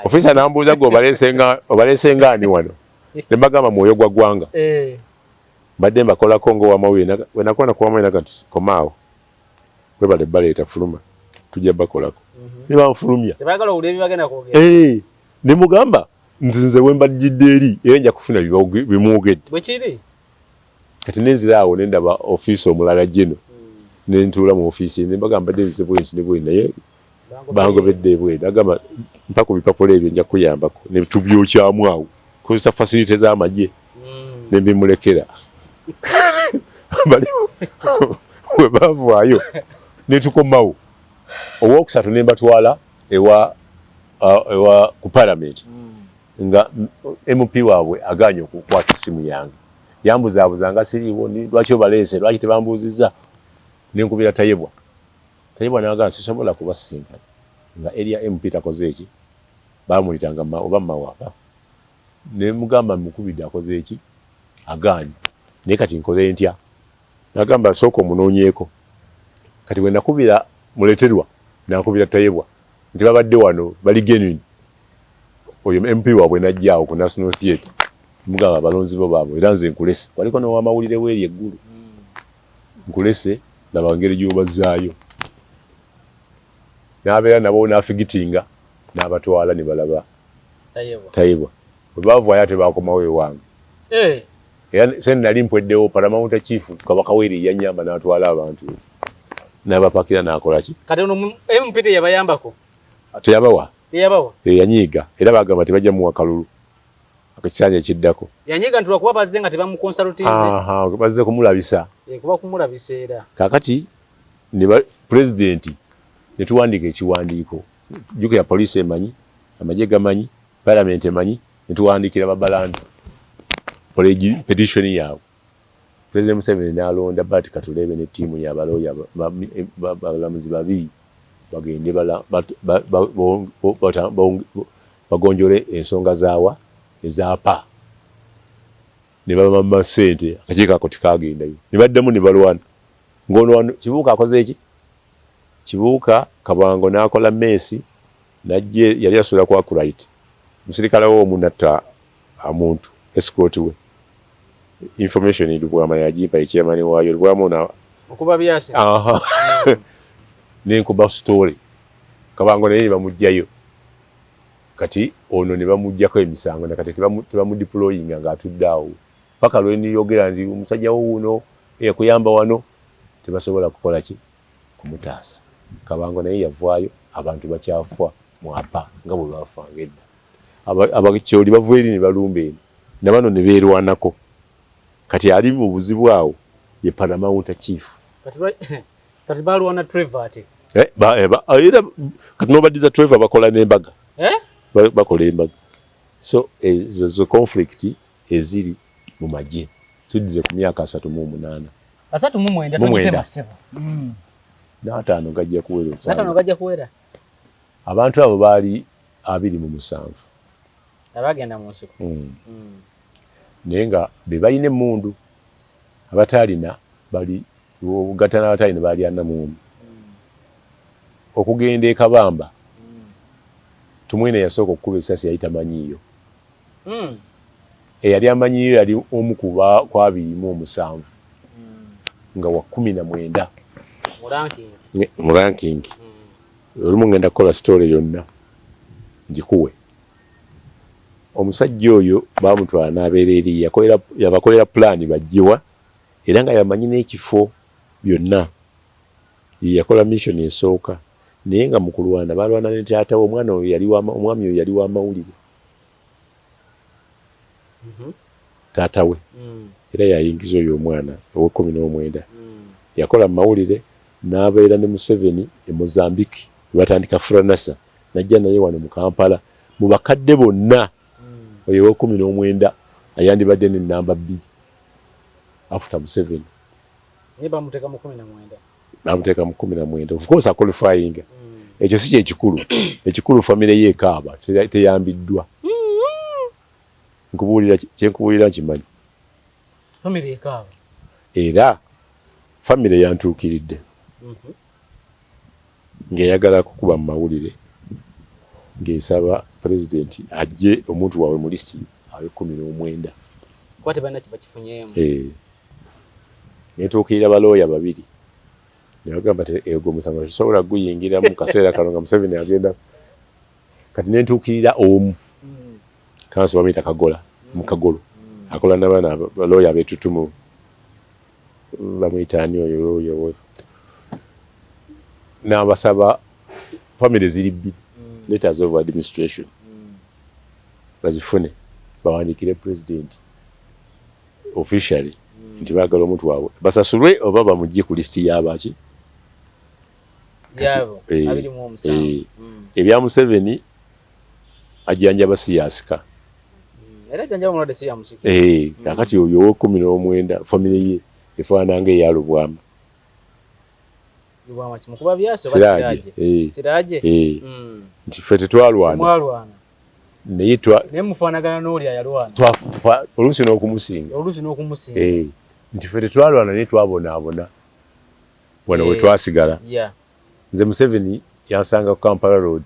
[SPEAKER 1] ofiisa n'ambuuza gwe obaleese nga ani wano ne mbagamba mwoyo gwa ggwanga mbadde mbakolako ng'owamawulire we nakoona ku wamawulire naga nti komaawo webale baleeta fuluma tujja bakolako ne banfulumya ne mugamba nti nze we mbajjidde eri era nja kufuna bimwogedde kati nenzira awo ne ndaba ofiisi omulala gino ne ntuula mu ofiisi ne mbagamba mbadde nzize bwenti ne bwenti naye bangobedde ebweru nagamba mpa ku bipapula ebyo nja kuyambako ne tubyokyamu awo kozesa facility z'amagye ne mbimulekera bali we bavaayo ne tukomawo owokusatu ne mbatwala ewa ewa ku parliament nga MP waabwe agaanye okukwata essimu yange yambuzaabuza nga siriiwo lwaki obaleese lwaki tebambuuzizza ne nkubira Tayebwa Tayebwa n'agamba sisobola kubasisinkana nga area MP takoze eki baamuyitanga oba Mawaba ne mugamba mukubidde akoze eki agaanye naye kati nkole ntya n'agamba sooka omunoonyeeko kati bwe nakubira Muleterwa nakubira Tayebwa nti babadde wano bali genuine oyo MP waabwe n'ajja awo ku National Theatre mugamba abalonzi bo baabo era nze nkulese waliko n'owamawulire weeri eggulu nkulese laba ngeri gy'obazzaayo n'abeera nabo n'afigitinga n'abatwala ne balaba Tayebwa bwe baavaayo ate baakomawo ewange era sente nali mpweddewo Paramount Chief Kabaka Weeri yannyamba n'atwala abantu n'abapakira n'akola ki
[SPEAKER 2] kati ono MP teyabayambako
[SPEAKER 1] teyabawa
[SPEAKER 2] teyabawa
[SPEAKER 1] yanyiiga era bagamba tebajja muwa kalulu akakisanja ekiddako
[SPEAKER 2] yanyiiga nti lwakuba bazze nga tebamukonsalutinze
[SPEAKER 1] bazze kumulabisa
[SPEAKER 2] kuba kumulabisa era
[SPEAKER 1] kaakati ne pulezidenti ne tuwandiika ekiwandiiko jjukira poliisi emanyi amagye gamanyi parliament emanyi ne tuwandiikira babalanda petition yaabwe President Museveni n'alonda Bart Katureebe ne ttiimu y'abalooya abalamuzi babiri bagende bagonjole ensonga zaawa ezaapa ne babamma ssente akakiiko ako tekagendayo ne baddamu ne balwana ng'ono wano Kibuuka akoze eki Kibuuka Kabango n'akola meesi najje yali asula ku Akright omusirikale we omu n'atta omuntu escort we information Lubwama yagimpa ye chairman waayo Lubwama ono
[SPEAKER 2] okuba byasi
[SPEAKER 1] nenkuba story Kabango naye ne bamuggyayo kati ono ne bamuggyako emisango nakati tebamudeployinga ng'atudde awo paka lwe niyogera nti omusajja wo wuno eyakuyamba wano tebasobola kukola ki kumutaasa Kabango naye yavaayo abantu bakyafa mwapa nga bwe baafanga edda abakyoli bava eri ne balumba eno na bano ne beerwanako kati ali mu buzibu awo Ye paramount chief.
[SPEAKER 2] Kati balwana Trevor ate.
[SPEAKER 1] Eh, ba, eh, ba, era kati nobaddiza Trevor, bakola n'embaga.
[SPEAKER 2] Eh?
[SPEAKER 1] Bakola embaga. So ezo zo conflict eziri mu magye. Tuddize ku myaka 38.
[SPEAKER 2] 39. Togitema, ssebo.
[SPEAKER 1] N'ataano gajja kuwera.
[SPEAKER 2] 5 gajja kuwera.
[SPEAKER 1] Abantu abo baali 27.
[SPEAKER 2] Abagenda mu nsiko.
[SPEAKER 1] Naye nga be balina emmundu, abataalina bali obugatta n'abataalina baali 41. Okugenda e Kabamba, Tumwine yasooka okukuba essasi, yali tamanyiiyo. Eyali amanyiiyo yali omu ku 27, nga wa 19 mu ranking. Olumu ngenda kukola story yonna ngikuwe. Omusajja oyo bamutwala n'abeera eri, yabakolera pulaani bajjiwa, era nga yamanyi n'ekifo byonna. Ye yakola mission esooka, naye nga mu kulwana balwana ne taata we. Omwana oyo yali, omwami oyo yali wa mawulire, taata we, era yayingiza oyo omwana ow'e 19. Yakola mu mawulire n'abeera ne Museveni e Mozambique, batandika Franasa, najja naye wano mu Kampala. Mu bakadde bonna, oyo ow'e 19 ayandibadde ne namba 2 after Museveni.
[SPEAKER 2] Bamuteeka mu 19.
[SPEAKER 1] Bamuteeka mu 19. Of course aqualifying, ekyo si kyekikulu. Ekikulu famire ye ekaaba, teyambiddwa. Nkubuulira, kyenkubuulira nkimanyi.
[SPEAKER 2] Famire ekaaba.
[SPEAKER 1] Era famire yantuukiridde ng'eyagala kukuba mu mawulire, ng'esaba pulezidenti ajje omuntu waabwe mu lisiti ab'e 19.
[SPEAKER 2] Kuba tebalina kyebakifunyeemu.
[SPEAKER 1] Eh. Netuukirira balooya babiri ne bagamba ti ego omusango tetusobola kuguyingira mu kaseera kano nga Museveni agenda. Kati nentuukirira omu kanso, bamuyita Kagola Mukagolo, akola n'abaana balooya abeetutumu. Bamuyita ani oyo looya oyo? N'abasaba famire ziri bbiri, letters of administration bazifune, bawandiikire president officially nti baagala omuntu waabwe basasulwe oba bamugye ku lisiti y'abaki.
[SPEAKER 2] Yabo
[SPEAKER 1] Eh,
[SPEAKER 2] 27.
[SPEAKER 1] Eh, ebya Museveni ajjanjaba si yasika.
[SPEAKER 2] Era ajjanjaba omulwadde si yamusika.
[SPEAKER 1] Eh, kakati oyo ow'e 19 famire ye efaanana nga eya Lubwama.
[SPEAKER 2] Lubwama kimukuba byasi oba?
[SPEAKER 1] Siraje.
[SPEAKER 2] Siraje.
[SPEAKER 1] Eh,
[SPEAKER 2] Siraje.
[SPEAKER 1] Eh, nti ffe tetwalwana.
[SPEAKER 2] Mwalwana.
[SPEAKER 1] Naye
[SPEAKER 2] naye mufaanagana n'oli ayalwana.
[SPEAKER 1] Oluusi n'okumusinga.
[SPEAKER 2] Oluusi n'okumusinga.
[SPEAKER 1] Eh, nti ffe tetwalwana naye twabonaabona wano we twasigala. Nze Museveni yansanga ku Kampala Road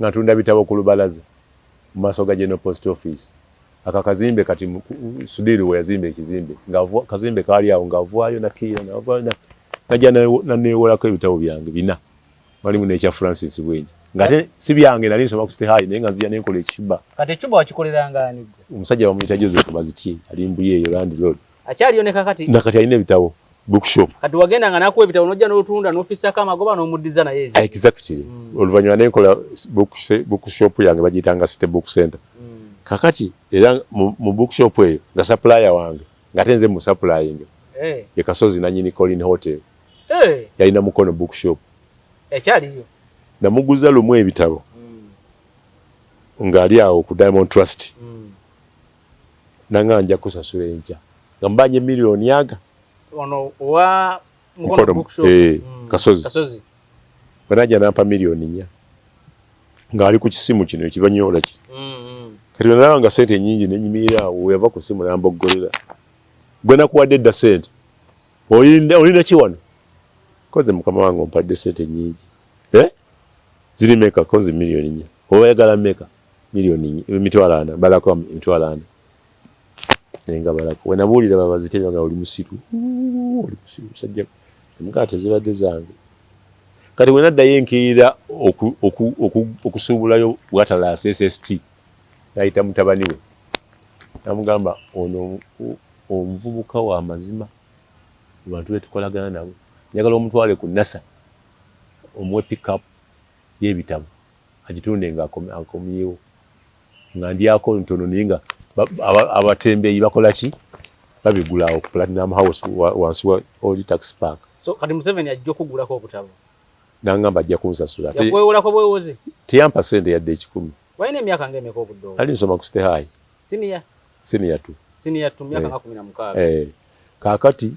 [SPEAKER 1] nga ntunda bitabo ku lubalaza mu maaso ga General Post Office, aka kazimbe kati Sudhir we yazimba ekizimbe, nga kazimbe kaali awo, ng'avaayo nakiira navaayo najja naneewolako ebitabo byange bina, walimu n'ekya Francis Bwenje, ng'ate si byange, nali nsoma ku City High, naye nga nzija nenkola ekicuba.
[SPEAKER 2] Kati ecuba wakikoleranga ani gwe?
[SPEAKER 1] Omusajja bamuyita Joseph Bazitye, ali Mbuye eyo landlord.
[SPEAKER 2] Akyaliyo ne kakati?
[SPEAKER 1] Nakati alina ebitabo, bookshop.
[SPEAKER 2] Kati wagenda nga nakuwa ebitabo n'ojja n'otunda n'ofissako amagoba n'omuddiza naye ezi?
[SPEAKER 1] Exactly. Oluvannyuma nenkola bookshop yange, bagiyitanga City Book Center. Kakati era mu bookshop eyo nga supplier wange, ng'ate nze mu supplying, ye Kasozi nanyini Colin Hotel. Yalina Mukono Bookshop.
[SPEAKER 2] Ekyaliyo?
[SPEAKER 1] Namuguza lumu ebitabo ng'ali awo ku Diamond Trust, nanga nja kusasula enkya, nga mbanja emiliyoni aga.
[SPEAKER 2] Ono owa Mukono
[SPEAKER 1] Mukono,
[SPEAKER 2] Bookshop?
[SPEAKER 1] Eh, Kasozi.
[SPEAKER 2] Kasozi.
[SPEAKER 1] Bwe nampa 4 miliyoni ng'ali ku kisimu kino ekibanyoola ki. Kati bwe nalaba nga sente nyingi, nenyimirira awo, weyava ku simu namboggolera, "Gwe nakuwadde edda sente, olinda ki wano?" "Koze mukama wange, ompadde sente nyingi." "Eh, ziri meka?" "Koze 4 miliyoni." "Oba oyagala meka?" "Miliyoni 400,000." "Balako 400,000." Naye nga balako. We nabuulira babazite nga, "Oli musiru, oli musiru musajja." Mugaa tezibadde zange. Kati we naddayo enkeera okusuubulayo bwatalaasi SST, nayita mutabani we, namugamba, "Ono omuvubuka wa mazima mu bantu betukolagana nabo, njagala omutwale ku NASA, omuwe pickup y'ebitabo agitunde nga akomyewo, nga ndyako ntono, naye nga abatembeeyi bakola ki? Babigula awo ku Platinum House wansi wa Old Tax Park.
[SPEAKER 2] So kati Museveni ajja okugulako obutabo.
[SPEAKER 1] Nangamba ajja kunsasula.
[SPEAKER 2] Yakwewolako bwewozi?
[SPEAKER 1] Teyampa sente yadde 100.
[SPEAKER 2] Walina emyaka ng'emeka obudde obwo?
[SPEAKER 1] Nali nsoma ku State High.
[SPEAKER 2] Senior?
[SPEAKER 1] Senior 2.
[SPEAKER 2] Senior 2, myaka nga 16.
[SPEAKER 1] Kaakati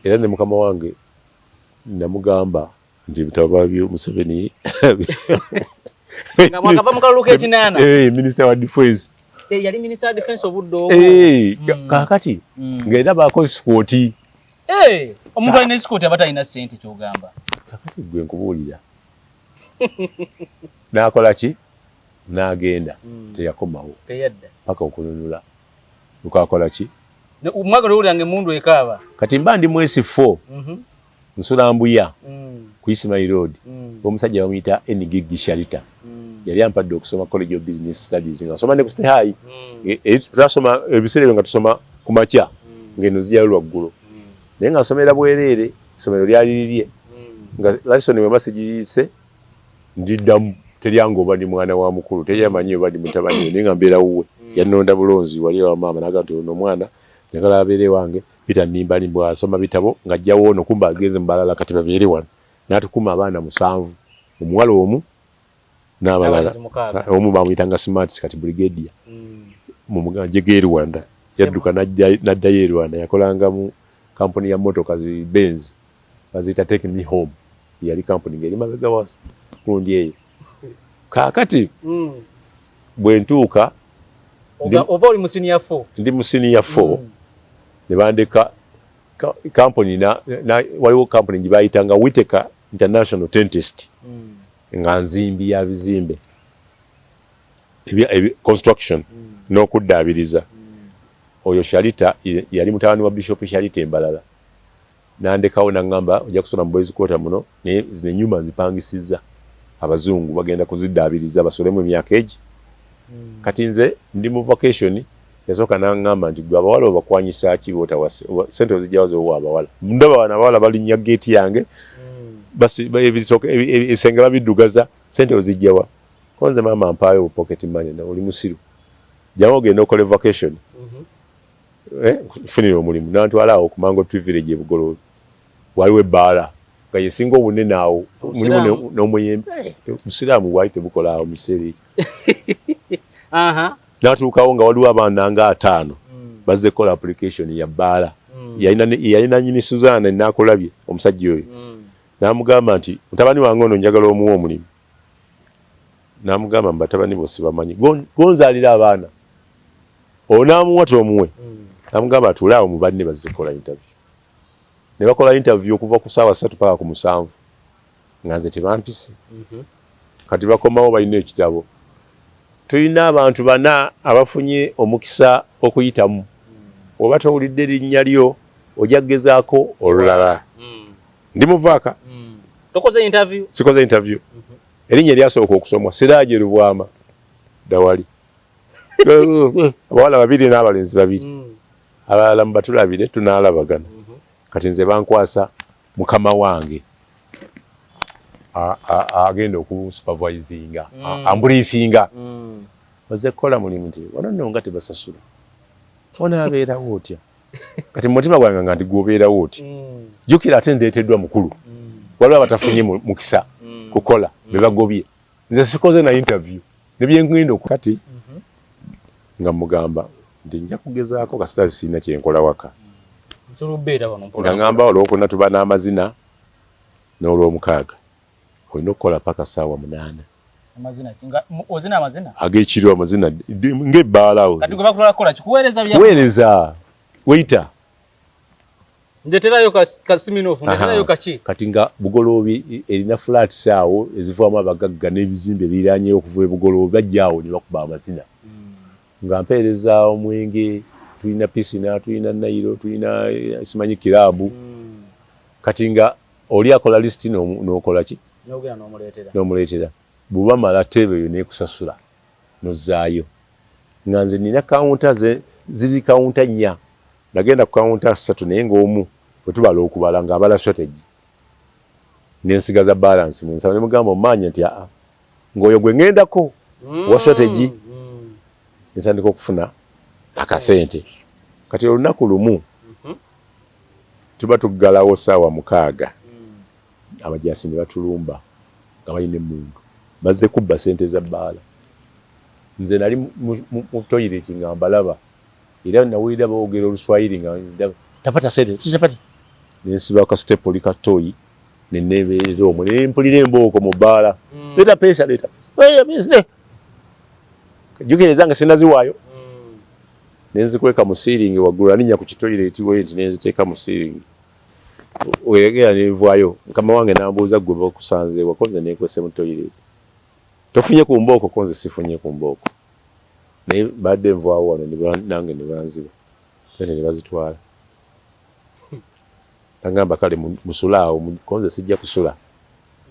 [SPEAKER 1] era ne mukama wange namugamba nti ebitabo babyo Museveni.
[SPEAKER 2] Nga mwakava mu kalulu k'ekinaana.
[SPEAKER 1] Minister wa Defense.
[SPEAKER 2] Yali Minister wa Defense obudde obwo.
[SPEAKER 1] Kaakati ng'era baako esikooti.
[SPEAKER 2] Omuntu alina esikooti aba talina ssente ky'ogamba.
[SPEAKER 1] Kaakati gwe nkubuulira. N'akola ki? N'agenda. Teyakomawo.
[SPEAKER 2] Teyadda.
[SPEAKER 1] Paka okununula. Lukakola ki?
[SPEAKER 2] Omwagala owulira ng'emmundu ekaaba.
[SPEAKER 1] Kati mba ndi mwesi 4. Nsula Mbuya ku Ismail Road. Omusajja bamuyita Ngigi Sharita. Yali ampadde okusoma College of Business Studies nga nsoma ne ku State High. Twasoma ebiseera ebyo nga tusoma ku makya ng'eno zijjayo lwaggulo. Naye nga nsomera bwereere, essomero lyali lirye. Nga lesson bwe mba sigiyise ndiddamu, teryange oba ndi mwana wa mukulu, teri amanyi oba ndi mutabani we, naye nga mbeera wuwe. Yannonda bulonzi wali ewa maama n'agamba nti ono omwana njagala abeere wange. Peter Nnimbali bw'asoma bitabo ng'ajjawo ono kumbe agenze mu balala kati babeere wano. N'atukuma abaana 7, omuwala omu n'abalala. Omu bamuyitanga Smarts kati brigadier. Mu muganje g'e Rwanda. Yadduka n'addayo e Rwanda, yakolanga mu kampuni ya mmotoka zi Benz baziyita Take Me Home. Yali kampuni ng'eri mabega wa gundi eyo. Kaakati bwe ntuuka
[SPEAKER 2] oba oli mu senior 4?
[SPEAKER 1] Ndi mu senior 4. Ne bandeka kampuni waliwo kampuni gye bayitanga Whitaker International Dentist. Nga nzimbi ya bizimbe construction n'okuddaabiriza. Oyo Sharita yali mutabani wa Bishop Sharita Embalala. Nandekawo n'aŋŋamba ojja kusula mu boys quarter muno, naye zino ennyumba nzipangisizza abazungu bagenda kuziddaabiriza basulemu emyaka egi. Kati nze ndi mu vacation, yasooka n'aŋŋamba nti gwe abawala obakwanyisa ki bw'otawase, ssente ozijjawo z'owa abawala. Ndaba bano abawala balinnya geeti yange, ebisenge babiddugaza, ssente ozijjawa. Ko nze maama mpaayo pocket money, oli musiru. Jangu ogende okole vacation. Nfunire omulimu. Nantwala awo ku Mango Tree Village e Bugoloobi. Waliwo ebbaala nga yesinga obunene awo, mulimu n'omuyembe. Busiraamu bwali tebukola awo mu kiseera ekyo. N'atuukawo nga waliwo abaana nga 5 bazze kukola application ya bbaala. Yalina nnyini Suzana naakulabye omusajja oyo. N'amugamba nti mutabani wange ono njagala omuwe omulimu. N'amugamba mbu batabani bo sibamanyi, gonzaalira abaana. Onaamuwa tomuwe. N'amugamba atuule awo mu banne bazze kukola interview. Ne bakola interview okuva ku ssaawa 3 paka ku 7 nga nze tebampise. Kati bakomawo balina ekitabo. Tulina abantu 4 abafunye omukisa okuyitamu. Oba towulidde linnya lyo ojja kugezaako olulala. Ndi muvaaka.
[SPEAKER 2] Tokoze interview?
[SPEAKER 1] Sikoze interview. Erinnya eryasooka okusomwa Siraje Lubwama Dawali. Abawala 2 n'abalenzi 2. Abalala mubatulabire tunaalabagana. Kati nze bankwasa mukama wange agenda okusupervisinga, ambriefinga. Oze kukola mulimu nti wano nno nga tebasasula. Onaabeerawo otya? Kati mu mutima gwange nga nti gw'obeerawo otya? Jjukira ate ndeeteddwa mukulu. Waliwo abatafunye mukisa kukola be bagobye. Nze sikoze na interview ne bye ngenda kati nga mugamba nti nja kugezaako kasita sirina kye nkola waka. Nga ngamba olwokuna tuba n'amazina n'olwomukaaga olina okukola paka ssaawa 8.
[SPEAKER 2] Ozina amazina?
[SPEAKER 1] Ag'ekiro amazina ng'ebbaala awo.
[SPEAKER 2] Kati gwe bakutwala kukola ki? Kuweereza bya
[SPEAKER 1] Kuweereza. Waiter.
[SPEAKER 2] Ndeterayo ka Siminoff, ndeterayo kaki?
[SPEAKER 1] Kati nga Bugoloobi erina flats awo ezivaamu abagagga n'ebizimbe ebiriraanyeewo okuva e Bugoloobi bajja awo ne bakuba amazina. Nga mpeereza omwenge, tulina pisina, tulina Nairo, tulina simanyi kiraabu. Kati nga oli akola lisiti n'okola ki?
[SPEAKER 2] N'ogenda n'omuleetera.
[SPEAKER 1] N'omuleetera. Bw'obamala tteebe eyo n'ekusasula n'ozzaayo. Nga nze nina kawunta ziri kawunta 4. Nagenda ku kawunta 3 naye ng'omu bwe tubala okubala ng'abala strategy. Ne nsigaza balance mu nsawo ne mugamba omaanyi nti aa ng'oyo gwe ŋŋendako owa strategy. Ne ntandika okufuna akasente. Kati olunaku lumu tuba tuggalawo 6:00, abajaasi ne batulumba nga balina emmundu, bazze kubba sente za bbaala. Nze nali mu toilet nga mbalaba, era nawulira boogera Oluswayiri nga ndaba, "Tapata sente, tapata." Nensiba ka stepoli ka toyi ne nebeerera omwo, ne mpulira embooko mu bbaala, "Leta pesa, leta pesa, leta pesa." Jjukira ezange sinaziwaayo, nenzikweka mu ceiling waggulu. Alinnya ku kitoilet we nti nenziteeka mu ceiling weregera, nenvaayo. Mukama wange nambuuza, "Gwe bakusanze wakoze?" Nekwese mu toilet. "Tofunye ku mbooko?" "Ko nze sifunye ku mbooko, naye badde nvaawo wano nange ne banziba sente ne bazitwala." Nagamba, "Kale musule awo." Ko nze sijja kusula.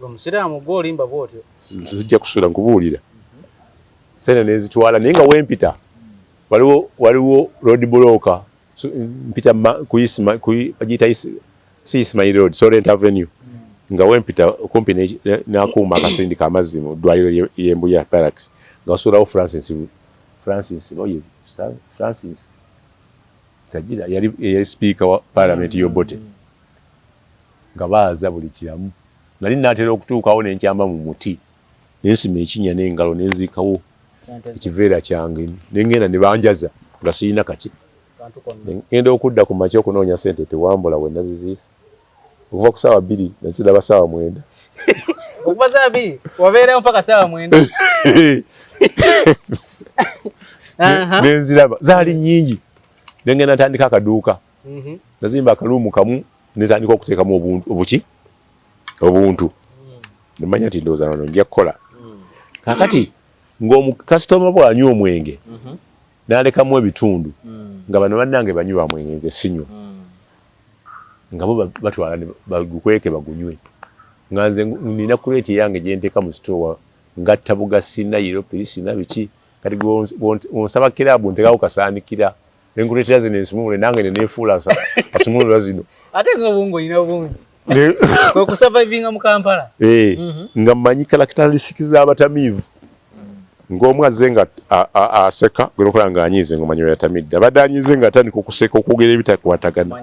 [SPEAKER 2] Omusiraamu gwolimba bwotyo.
[SPEAKER 1] Sijja kusula, nkubuulira. Sente nezitwala, naye nga wempita waliwo road block. Mpita bagiyita si Ismail Road, Solent Avenue, nga wempita okumpi n'akuuma akasindika amazzi mu ddwaliro ly'Embuya Barracks, nga wasuulawo Francis oye Francis Tagira, yali sipiika wa parliament y'Obote, nga baaza buli kiramu. Nali naatera okutuukawo, nenkyamba mu muti, nensima ekinnya n'engalo, nenziikawo ekiveera kyange, nengenda ne banjaza nga sirina kaki. Ngenda okudda ku makya okunoonya sente, tewambula we naziziisa. Okuva ku 2:00 naziraba 9:00.
[SPEAKER 2] Okuva 2:00 wabeerayo mpaka 9:00.
[SPEAKER 1] Nenziraba zaali nnyingi, nengenda ntandika akaduuka. Nazimba akaluumu kamu, netandika okuteekamu obuntu obuki obuntu, nemanya nti ndowooza wano nja kukola. Kaakati ng'omukasitoma bw'anywa omwenge n'alekamu ebitundu, nga bano bannange banywi ba mwenge, nze sinywa, nga bo batwala bagukweke bagunywe, nga nze nina crate yange gye nteeka mu sitowa, ngatta bugasi, nayiro pirisina biki. Kati onsaba kiraabu, nteekawo kasaanikira, nenkuleetera zino ensumulule, nange neneefuula asumulula zino.
[SPEAKER 2] Ate nga obwongo olina bungi kwe kusurvivinga mu Kampala.
[SPEAKER 1] Eh, nga mmanyi characteristics z'abatamiivu, ng'omu azze nga aseka, gwe nokola ng'anyiize, ng'omanyi oyo atamidde, abadde anyiize ng'atandika okuseka, okwogera ebitakwatagana.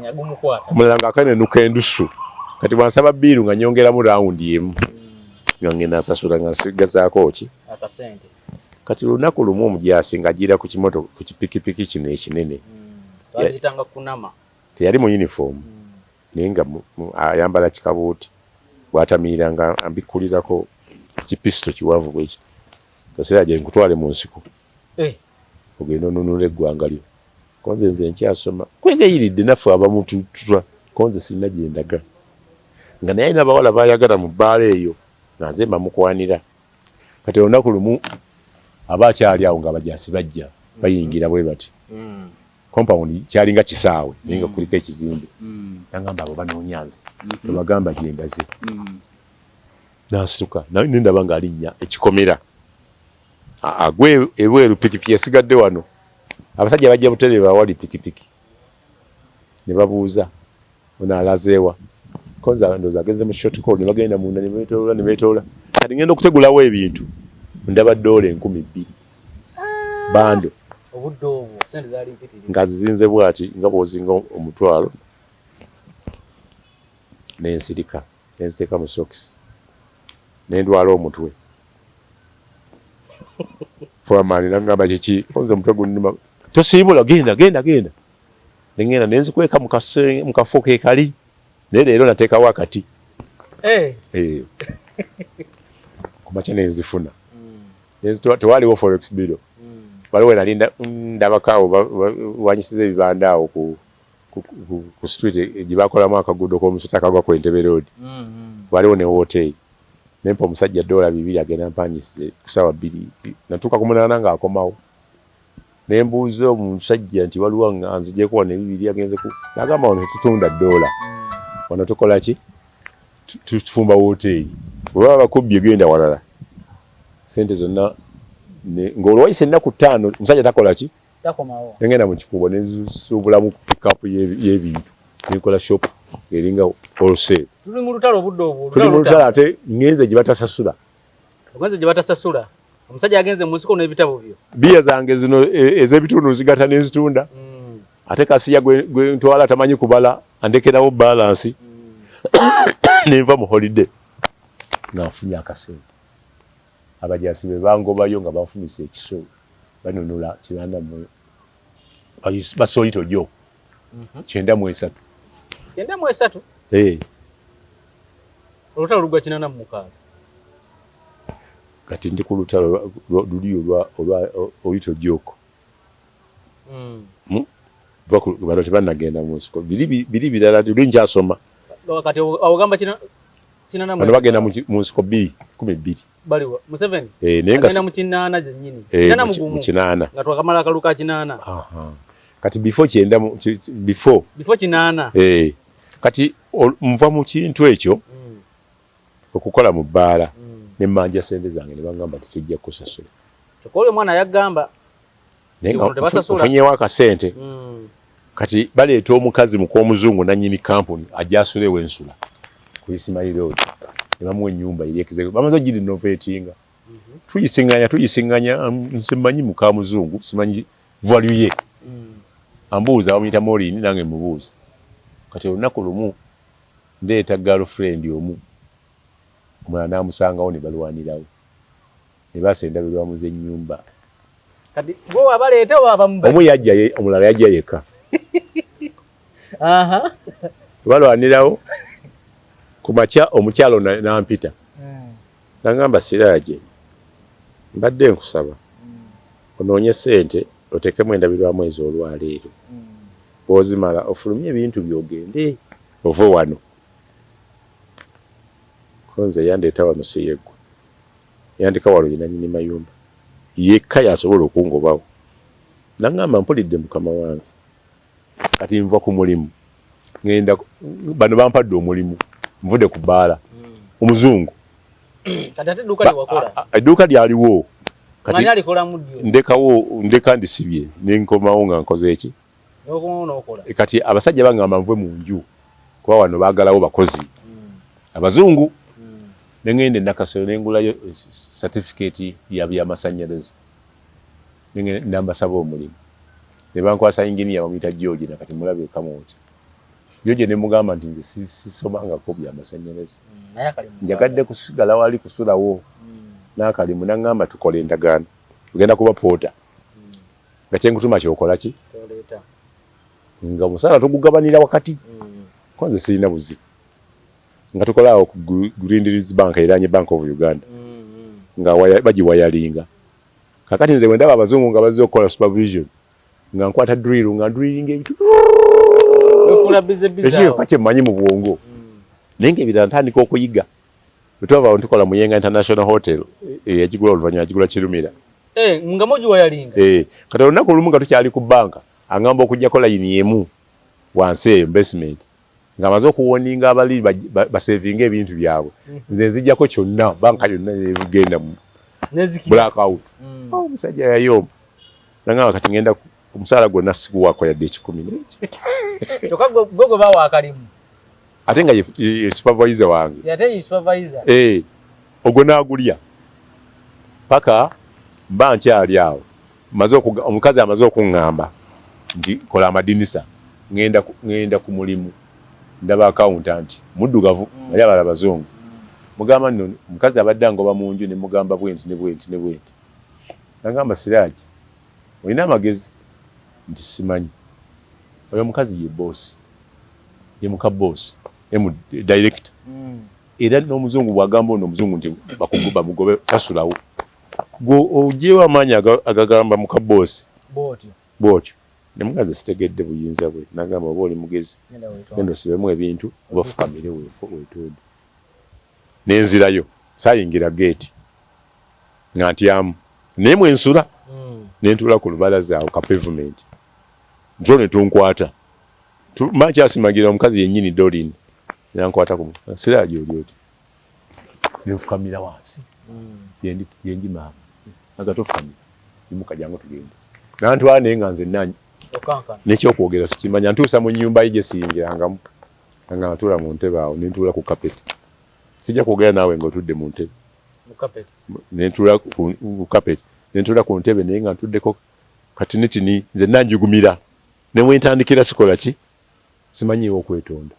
[SPEAKER 1] Omulala ng'akanenuka endusu. Kati bwansaba bill, nga nyongeramu round emu, nga ngenda nsasula, nga nsigazaako ki kati lunaku lumu omujaasi ng'agira ku kimoto, ku kipikipiki kino ekinene. Teyali mu uniform, naye nga ayambala kikabuuti. Bw'atamiira nga ambikkulirako kipisito kiwanvu bwe kiti, "Kaseera gye nkutwale mu nsiko, eh. Ogenda onunula eggwanga lyo." Konze nze nkyasoma, kwegayiridde naffe abamu tutwa, konze sirina gye ndaga, nga naye alina abawala bayagala mu bbaala eyo, nga nze mbamukwanira. Kati olunaku lumu aba akyali awo, nga abajaasi bajja bayingira bwe bati. Compound kyalinga kisaawe, naye nga kuliko ekizimbe. Nagamba, "Abo banoonya nze, tebagamba gye ndaze." Nasituka nendaba ng'alinnya ekikomera, agwe ebweru, pikipiki esigadde wano. Abasajja bajja butereevu awali pikipiki, ne babuuza, "Ono alazeewa?" Konza ndowooza agenze mu short call. Ne bagenda munda, ne beetoola, ne beetoola. Kati ngenda okutegulawo ebintu, ndaba doola 2000 bando.
[SPEAKER 2] Obudde obwo sente zaali mpitirivu.
[SPEAKER 1] Nga zizinze bwati nga bw'ozinga 500. Nensirika, nenziteeka mu sokisi, nendwala omutwe. Foreman nagamba, "Kiki?" "Konze omutwe gunnuma." "Tosiibula, genda, genda, genda." Nengenda nenzikweka mu kafo ke kali, naye leero nateekawo akati.
[SPEAKER 2] Eh.
[SPEAKER 1] Eh. Kumakya nenzifuna. Tewaliwo forex bureau. Waliwo nali ndabako awo wanyisiza ebibanda awo ku street gye bakolamu akaguudo k'omusota akagwa ku Entebbe Road. Waliwo ne woteeri. Nempa omusajja $2 agenda mpanyisize ku 2:00. Natuuka ku 8:00 ng'akomawo. Ne mbuuza omusajja nti waliwo anzigyeko wano ebibiri agenze ku, n'agamba, "Wano tetutunda ddoola. Wano tukola ki? Tufumba woteeri. Bwe baba bakubbye genda walala." Sente zonna ng'olwo wayise ennaku 5, omusajja takola ki?
[SPEAKER 2] Takomawo.
[SPEAKER 1] Nengenda mu kikubo, nenzisuubulamu pickup y'ebintu, nenkola shop eringa wholesale.
[SPEAKER 2] Tuli mu lutalo obudde obwo.
[SPEAKER 1] Tuli mu lutalo, ate ngenze gye batasasula.
[SPEAKER 2] Ogenze gye batasasula. Omusajja agenze mu nsiko n'ebitabo byo.
[SPEAKER 1] Biya zange zino ez'ebitundu nzigata nenzitunda. Ate kasiya gwe ntwala tamanyi kubala, andekerawo balance. Nenva mu holiday nga nfunye akasente. Abajasi be bangobayo nga banfumisa ekiso, banunula kinana mu basolito jo 93.
[SPEAKER 2] 93?
[SPEAKER 1] Eh.
[SPEAKER 2] Olutalo lugwa 86.
[SPEAKER 1] Kati ndi ku lutalo luli olwa olito joko. Bano tebannagenda mu nsiko, biri birala luli nkyasoma.
[SPEAKER 2] Kati ogamba kinana
[SPEAKER 1] Bano bagenda mu nsiko 2012.
[SPEAKER 2] Baliwa Museveni?
[SPEAKER 1] Eh, naye nga
[SPEAKER 2] agenda mu 80 zennyini.
[SPEAKER 1] Eh,
[SPEAKER 2] 81.
[SPEAKER 1] Mu 80.
[SPEAKER 2] Nga twakamala akalu ka 80.
[SPEAKER 1] Kati before kyenda mu, before.
[SPEAKER 2] Before 80.
[SPEAKER 1] Eh. Kati nva mu kintu ekyo okukola mu bbaala ne mmanja sente zange ne bangamba nti tujja kusasula.
[SPEAKER 2] Kyokka oli omwana yagamba
[SPEAKER 1] naye nga ofunyewo akasente. Kati baleeta omukazi muk'omuzungu nannyini kampuni ajja asule w'ensula ku Ismail Road, ne bamuwa ennyumba eri executive, bamaze ogirinovatinga. Tuyisiŋŋanya, nze mmanyi mukamuzungu, simanyi value ye. Ambuuza, bamuyita Maureen, nange mubuuza. Kati olunaku lumu ndeeta girlfriend omu, omulala n'amusangawo ne balwanirawo, ne baasa endabirwamu z'ennyumba.
[SPEAKER 2] Kati gwe wabaleeta oba abamu
[SPEAKER 1] Omu yajja ye, omulala yajja yekka. Balwanirawo ku makya, omukyalo n'ampita. N'angamba, Siraje, mbadde nkusaba onoonye ssente oteekemu endabirwamu ez'olwaleero. Bw'ozimala ofulumye ebintu by'ogende ove wano. Ko nze yandeeta wano si yeggwe. Yandeka wano ye nannyini mayumba. Yekka y'asobola okungobawo. N'angamba mpulidde mukama wange. Kati nva ku mulimu ngenda, bano bampadde omulimu, nvudde ku bbaala. Omuzungu.
[SPEAKER 2] Kati ate edduuka lye wakola?
[SPEAKER 1] Edduuka lyaliwo. Kati
[SPEAKER 2] Ani alikolamu ddyo?
[SPEAKER 1] Ndekawo, ndeka ndisibye ne nkomawo nga nkoze eki?
[SPEAKER 2] N'okomawo n'okola.
[SPEAKER 1] Kati abasajja bangamba nve mu nju kuba wano baagalawo bakozi abazungu. Ne ngenda e Nakasero ne ngulayo certificate ya byamasannyalaze. Ne nambasaba omulimu. Ne bankwasa engineer bamuyita George, na kati mulabe e Kamwokya. George ne mugamba nti nze sisomangako byamasannyalaze. Njagadde kusigala wali kusulawo n'akalimu. N'aŋŋamba tukola endagaano. Ogenda kuba porter. Nga kye nkutuma ky'okola ki? Nga omusaala tugugabanira wakati. Ko nze sirina buzibu. Nga tukola awo ku Grindlays Bank eriraanye Bank of Uganda. Nga bagiwayalinga. Kaakati nze bwe ndaba abazungu nga bazze okukola supervision, nga nkwata drill nga ndrillinga ebintu. Ekyo kye mmanyi mu bwongo. Naye ng'ebirala ntandika okuyiga. Bwe twava awo ne tukola Muyenga International Hotel eyagigula oluvannyuma yagigula Kirumira.
[SPEAKER 2] Nga mugiwayalinga?
[SPEAKER 1] Kati olunaku olumu nga tukyali ku bbanka, angamba okuggyako layini emu wansi eyo mu basement. Ng'amaze okuwoninga abali basevinga ebintu byabwe. Nze nzijjako kyonna, banka yonna negenda mu blackout. Omusajja yayomba. Nangamba kati ngenda omusaala gwonna siguwaako yadde 1,000 n'ekyo.
[SPEAKER 2] Kyokka gwe gwe bawa akalimu.
[SPEAKER 1] Ate nga ye supervisor wange.
[SPEAKER 2] Ate ye supervisor.
[SPEAKER 1] Ogwo n'agulya. Paka mba nkyali awo. Omukazi amaze okuŋŋamba nti kola amadinisa, ŋŋenda ku mulimu ndaba accountant muddugavu bali abalala bazungu. Mugamba nno omukazi abadde angoba mu nju ne mugamba bwenti ne bwenti ne bwenti. Nagamba Siraje olina amagezi? Nti simanyi. Oyo omukazi ye boss, ye muka boss, director. Era n'omuzungu bw'agamba ono omuzungu nti bamugobe tasulawo. Gwe oggyewo amaanyi agagamba muka boss bw'otyo. Ne mukazi sitegedde buyinza bwe. Nagamba oba oli mugezi genda osibemu ebintu oba fukamire weetonde. Ne nzirayo saayingira geeti nga ntyamu naye mwe nsula ne ntuula ku lubalaza awo ka pavement ntulo ne tunkwata. Mba nkyasimagira omukazi yennyini Doreen n'ankwata ku Siraje oli oti. Ne nfukamira wansi. Yendi maama. Aga tofukamira. Yimuka jangu tugende. N'antwala naye nga nzenna n'ekyokwogera sikimanya. Ntuusa mu nnyumba ye gye siyingirangamu. Nga ntuula mu ntebe awo ne ntuula ku kapeti. Sijja kwogera naawe ng'otudde mu ntebe. Ne ntuula ku kapeti. Ne ntuula ku ntebe naye nga ntuddeko katinitini nzenna njugumira. Ne wentandikira sikola ki, simanyiiwo okwetonda.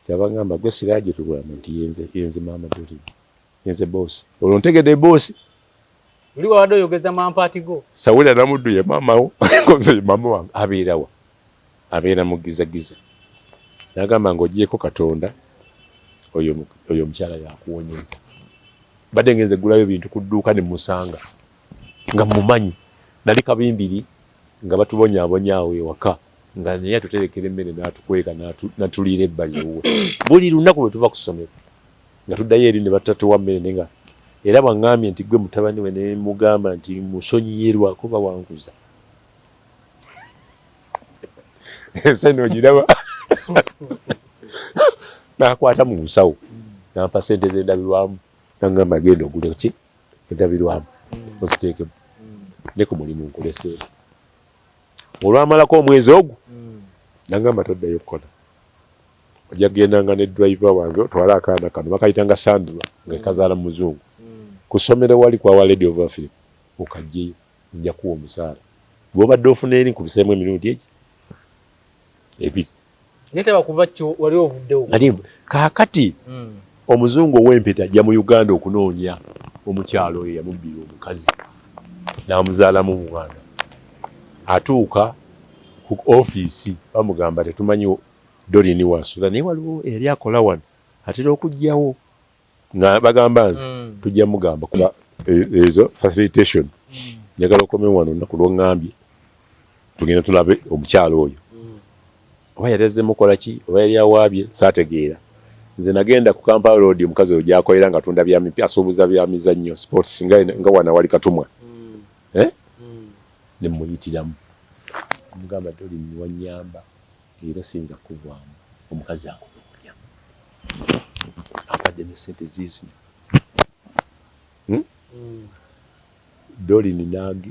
[SPEAKER 1] Kyava ngamba gwe Siraje Lubwama nti yenze, yenze maama Doreen, yenze boss. Olwo ntegedde boss.
[SPEAKER 2] Luli wabadde oyogeza mampaati go.
[SPEAKER 1] Sawula Namuddu ye maama wo, nze ye maama wange. Abeera wa? Abeera mu gizagiza. N'agamba ng'oggyeeko Katonda, oyo oyo omukyala yakuwonyeza. Mbadde ngenze gulayo bintu ku dduuka ne musanga nga mmumanyi. Nali kabimbiri nga batubonyaabonya awo ewaka nga naye atuterekera emmere n'atukweka n'atuliira ebbali ewuwe. Buli lunaku lwe tuva ku ssomero nga tuddayo eri ne batatuwa mmere naye nga era bw'aŋŋambye nti ggwe mutabani we ne mmugamba nti musonyiye lwakuba wankuza. Ensi eno ogiraba. N'akwata mu nsawo n'ampa ssente z'endabirwamu n'aŋŋamba genda ogule ki endabirwamu oziteekemu ne ku mulimu nkuleseeko. Olwamalako omwezi ogwo n'aŋŋamba toddayo kukola ojja kugendanga ne driver wange otwale akaana kano bakayitanga Sandra nga kazaala mu muzungu ku ssomero wali ku Our Lady of Africa okaggyeyo nja kuwa omusaala gw'obadde ofuna eri nkubiseemu emirundi egyo ebiri.
[SPEAKER 2] Naye taba kuba kyo wali ovuddewo.
[SPEAKER 1] Nali kaakati omuzungu ow'empeta ajja mu Uganda okunoonya omukyala oyo eyamubbira omukazi n'amuzaalamu omwana. Atuuka ku ofiisi bamugamba tetumanyi Doreen w'asula naye waliwo eyali akola wano atera okujjawo nga bagamba nze tujja mugamba kuba ezo facilitation njagala okomewo wano olunaku lw'oŋŋambye tugenda tulabe omukyala oyo oba yali azze mukola ki oba yali awaabye saategeera. Nze nagenda ku Kampala Road omukazi oyo gy'akolera nga atunda bya mipi asuubuza bya mizannyo sports nga nga wano awali Katumwa eh ne mmuyitiramu mugamba Doreen wannyamba era siyinza kukuvaamu omukazi akunoonya ampadde ne ssente ziizino. Hmm? Doreen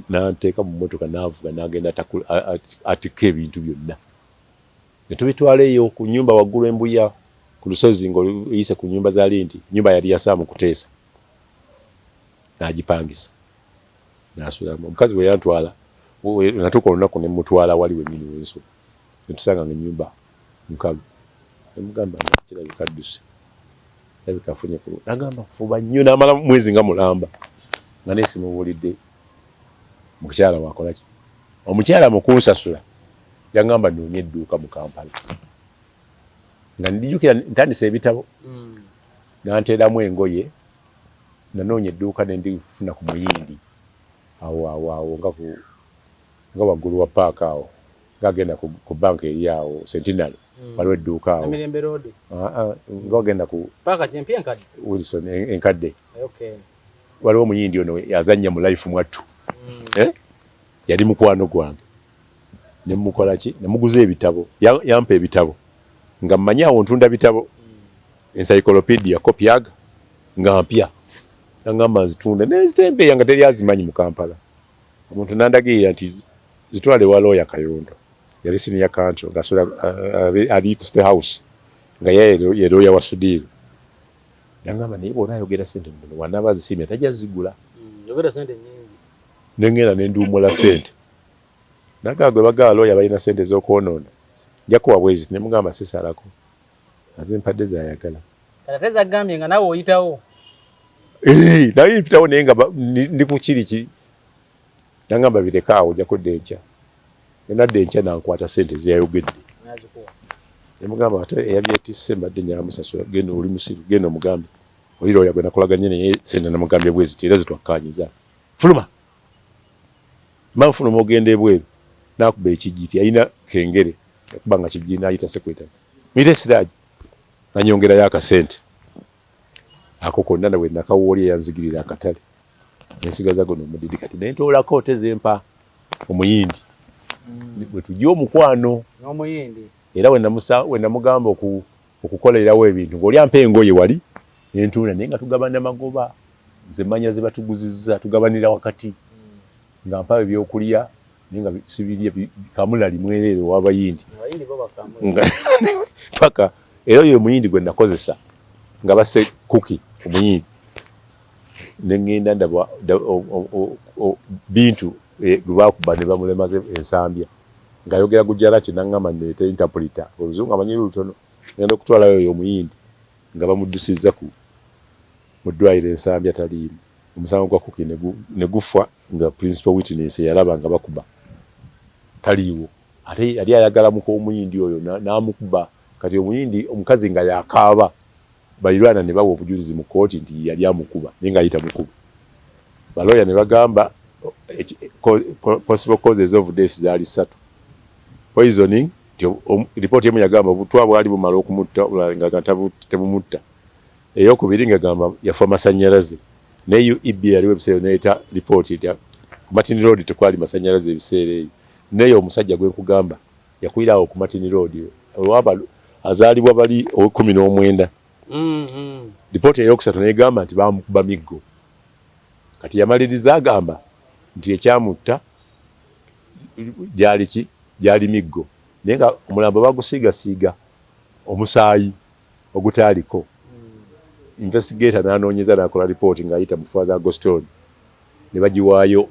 [SPEAKER 1] n'anteeka mu mmotoka n'avuga n'agenda atikka ebintu byonna ne tubitwala eyo ku nnyumba waggulu e Mbuya ku lusozi ng'oyise ku nnyumba za Linti, nnyumba yali ya Sam Kuteesa n'agipangisa n'asulamu. Omukazi bwe yantwala natuuka olunaku ne mmutwala wali wennyini we nsula ne tusanga ng'ennyumba nkalu ne mugamba kirabika adduse. Alabika afunye ku nagamba fuba nnyo n'amala mwezi nga mulamba nga naye simubuulidde mukyala wakola ki. Omukyala mu kunsasula yangamba nnoonye edduuka mu Kampala nga ndijjukira ntandise ebitabo n'anteeramu engoye nanoonya edduuka ne ndifuna ku Muyindi awo awo awo nga ku nga waggulu wa paaka awo ng'agenda ku banka eri awo Centenary waliwo edduuka awo.
[SPEAKER 2] Namirembe Road.
[SPEAKER 1] Nga ogenda ku
[SPEAKER 2] Paaka ki empya enkadde?
[SPEAKER 1] Wilson enkadde.
[SPEAKER 2] Okay.
[SPEAKER 1] Waliwo omuyindi ono azannya mu Life Mwattu. Eh? Yali mukwano gwange. Ne mukola ki? Ne muguza ebitabo. Yampa ebitabo. Nga mmanyi awo ntunda bitabo. Encyclopedia copy aga nga mpya. Nangamba nzitunde ne nzitembeeya nga teri azimanyi mu Kampala. Omuntu nandagirira nti zitwale ewa lawyer Kayondo. Yali senior counsel nga asula ali ku State House nga ye ye lawyer wa Sudiru. Nangamba naye bw'onaayogera ssente ntono bw'anaaba azisiimye tajja zigula.
[SPEAKER 2] Yogera ssente nnyingi.
[SPEAKER 1] Ne ngenda ne nduumula ssente. Nagamba gwe bagamba lawyer balina ssente ez'okwonoona. Nja kukuwa bweziti ne mugamba sisalako. Azimpadde z'ayagala.
[SPEAKER 2] Kati ate z'agambye nga naawe oyitawo.
[SPEAKER 1] Eeh nali mpitawo naye nga ndi ku kiri ki nangamba bireke awo ojja kudda enkya. Bwe nadda enkya nankwata ssente zeyayogedde. Ne mugamba ate eyabyetisse mbadde njagala musasula genda oli musiru genda omugambe oli looya gwe nakolaganye naye ssente namugambye bweziti era zetwakkaanyiza. Fuluma! Mba nfuluma ogenda ebweru n'akuba ekijjiti yalina kengere yakuba nga kijji n'ayita secretary muyite Siraji nanyongerayo akasente. Ako konna bwe nakawa oli eyanzigirira akatale ne nsigaza guno omudidi kati ne ntoolako ate ze mpa Omuyindi bwe tujja omukwano.
[SPEAKER 2] N'Omuyindi.
[SPEAKER 1] Era we namugamba okukolerawo ebintu ng'oli ampa engoye wali ne ntunda naye nga tugabana magoba nze mmanya ze batuguzizza tugabanira wakati nga mpa ebyokulya naye nga sibirya kamulali mwereere ow'Abayindi.
[SPEAKER 2] Abayindi bo bakamulali.
[SPEAKER 1] Paka era oyo omuyindi gwe nakozesa nga basse Cookie omuyindi ne ŋŋenda ndaba Bintu gwe baakuba ne bamulemaza e Nsambya. Ng'ayogera Gujarati, n'aŋŋamba ndeete interpreter, Oluzungu amanyi lutono. Ngenda okutwalayo oyo Omuyindi nga bamuddusizza ku mu ddwaliro e Nsambya, taliimu. Omusango gwa Cookie ne gufa nga principal witness eyalaba nga bakuba taliiwo, ate yali ayagala muka Omuyindi oyo n'amukuba. Kati Omuyindi omukazi nga yakaaba, balirwana ne bawa obujulizi mu kkooti nti yali amukuba, naye ng'ayita mukuba. Balooya ne bagamba possible causes of death zaali ssatu: poisoning, nti ripooti emu yagamba obutwa bwali bumala okumutta, nga tebumutta; eyokubiri ngagamba yafa masanyalaze, naye UEB yaliwo ebiseera neleeta ripooti nti ku Martin Road tekwali masanyalaze ebiseera ebyo. Naye omusajja gwe nkugamba yakulira awo ku Martin Road, olwaba azaalibwa bali 19. Ripooti eyokusatu negamba nti bamukuba miggo. Kati yamaliriza agamba nti ekyamutta gyali ki? Gyali miggo, naye nga omulambo bagusiigasiiga omusaayi ogutaaliko. Investigator n'anoonyeza n'akola ripooti ng'ayita mu Father Agostoni, ne bagiwaayo,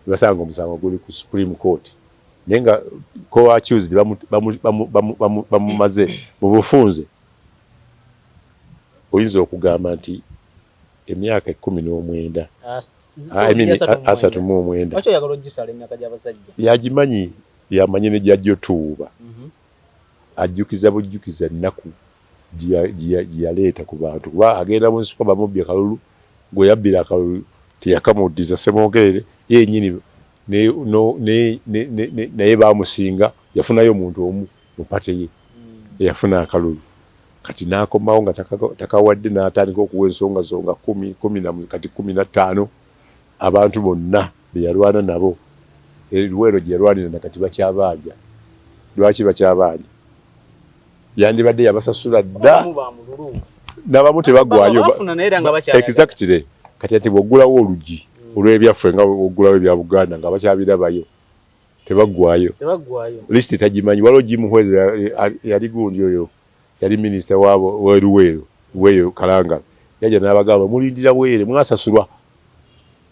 [SPEAKER 1] ne basanga omusango guli ku Supreme Court, naye nga co-accused bamumaze mu bufunze. Oyinza okugamba nti emyaka 19, 39. Yagimanyi, yamanyi ne gyajja otuuba. Ajjukiza bujjukiza nnaku gye yaleeta ku bantu, kuba agenda mu nsiko bamubbye kalulu, gwe yabbira akalulu teyakamuddiza. Ssemwogerere ye yennyini naye bamusinga, yafunayo omuntu omu mu party ye eyafuna akalulu. Kati n'akomawo nga takawadde, n'atandika okuwa ensonga zonga 10, 10 kati 15. Abantu bonna be yalwana nabo eruweero gye yalwanira nakati bakyabanja. Lwaki bakyabanja? Yandibadde yabasasula dda, n'abamu tebaggwayo. Exactly. Kati ati bw'oggulawo oluggi olw'ebyaffe nga oggulawo ebya Buganda nga bakyabirabayo, tebaggwayo. Lisiti tagimanyi. Waliwo Jim Muhwezi, yali gundi oyo yali minisita waabo weruweero weeyo Kalangala, yajja n'abagamba, "Mulindira bwere, mwasasulwa,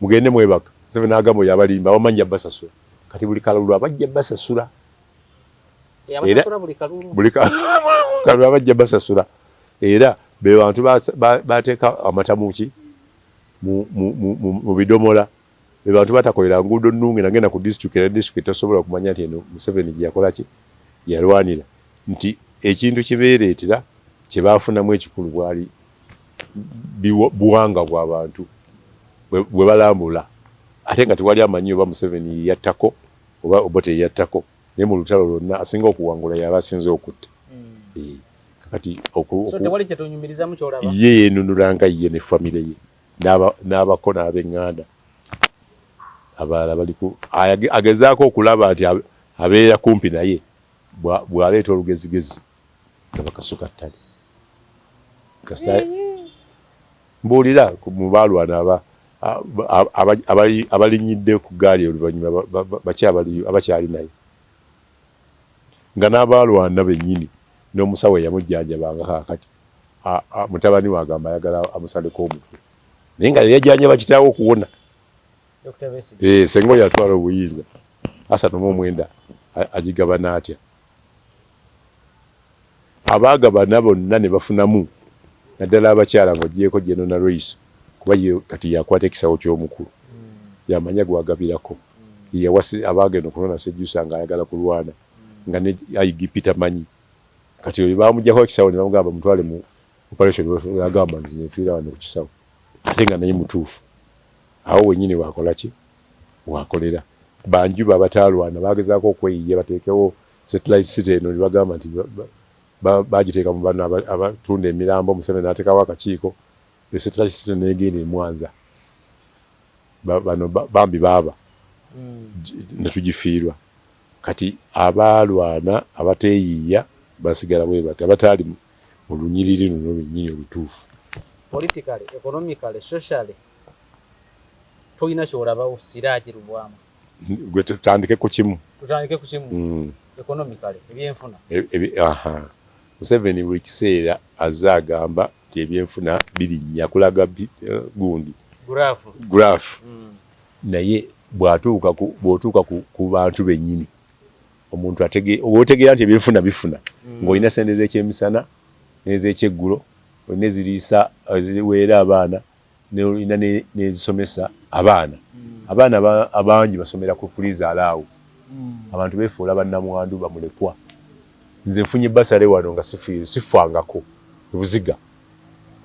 [SPEAKER 1] mugende mwebaka." Museveni n'agamba oyo abalimba, abamanyi basasula. Kati buli kalulu abajja basasula,
[SPEAKER 2] era
[SPEAKER 1] buli kalulu abajja basasula, era be bantu bateeka amata muki mu bidomola, be bantu batakolera nguudo nnungi. Nagenda ku district, era district tosobola kumanya nti eno Museveni gye yakola ki, yalwanira, nti ekintu kibeereetera kye baafunamu ekikulu bwali buwanga bw'abantu bwe balambula, ate nga tewali amanyi oba Museveni yattako oba teyattako. Naye mu lutalo lwonna asinga okuwangula yaba asinze okutta. Kati ye yenunulanga ye ne famire ye n'abako n'ab'eŋŋanda abalala baliku agezaako okulaba nti abeera kumpi naye, bw'aleeta olugezigezi nga bakasuka ttale. Kasita mbuulira mu baalwana abalinyidde ku ggaali oluvannyuma abakyali naye, nga n'abaalwana bennyini n'omusawo eyamujjanjabanga kaakati mutabani we agamba ayagala amusaleko omutwe, naye nga yajjanjaba kitaawe okuwona. Senga oyo atwala obuyinza 39 agigabana atya? Abaagabana bonna ne bafunamu, naddala abakyala ng'oggyeeko General Nalweyiso, kuba ye kati yakwata ekisawo ky'omukulu, yamanya gw'agabirako. Ye yawa abaagenda okunona Sejusa ng'ayagala kulwana nga ne IGP tamanyi. Kati oyo bamuggyako ekisawo ne bamugamba bamutwale mu operation, yagamba nti nfiira wano ku kisawo, ate nga naye mutuufu. Awo wennyini wakola ki? Wakolera. Banjuba abataalwana bagezaako okweyiiya bateekewo satellite city eno, ne bagamba nti bagiteeka mu bano abatunda emirambo. Museveni n'ateekawo akakiiko, satellite city n'egenda e Mwanza. Bano bambi baaba ne tugifiirwa. Kati abaalwana abateeyiiya basigala bwe bati, abataali mu lunyiriri luno lwennyini olutuufu.
[SPEAKER 2] Politically, economically, socially, tolina kyolabawo, Siraje Lubwama?
[SPEAKER 1] Gwe tutandike ku kimu.
[SPEAKER 2] Tutandike ku kimu. Economically, ebyenfuna.
[SPEAKER 1] Aha, Museveni buli kiseera azze agamba nti ebyenfuna birinnya, kulaga gundi
[SPEAKER 2] graph.
[SPEAKER 1] Graph. Naye bw'atuuka ku bw'otuuka ku bantu bennyini. Omuntu otegeera nti ebyenfuna bifuna ng'olina sente z'ekyemisana n'ez'ekyeggulo, olina eziriisa, eziweera abaana, olina n'ezisomesa abaana. Abaana abangi basomera ku please allow. Abantu beefuula bannamwandu, bamulekwa. Nze nfunye bursary wano nga sifangako Buziga,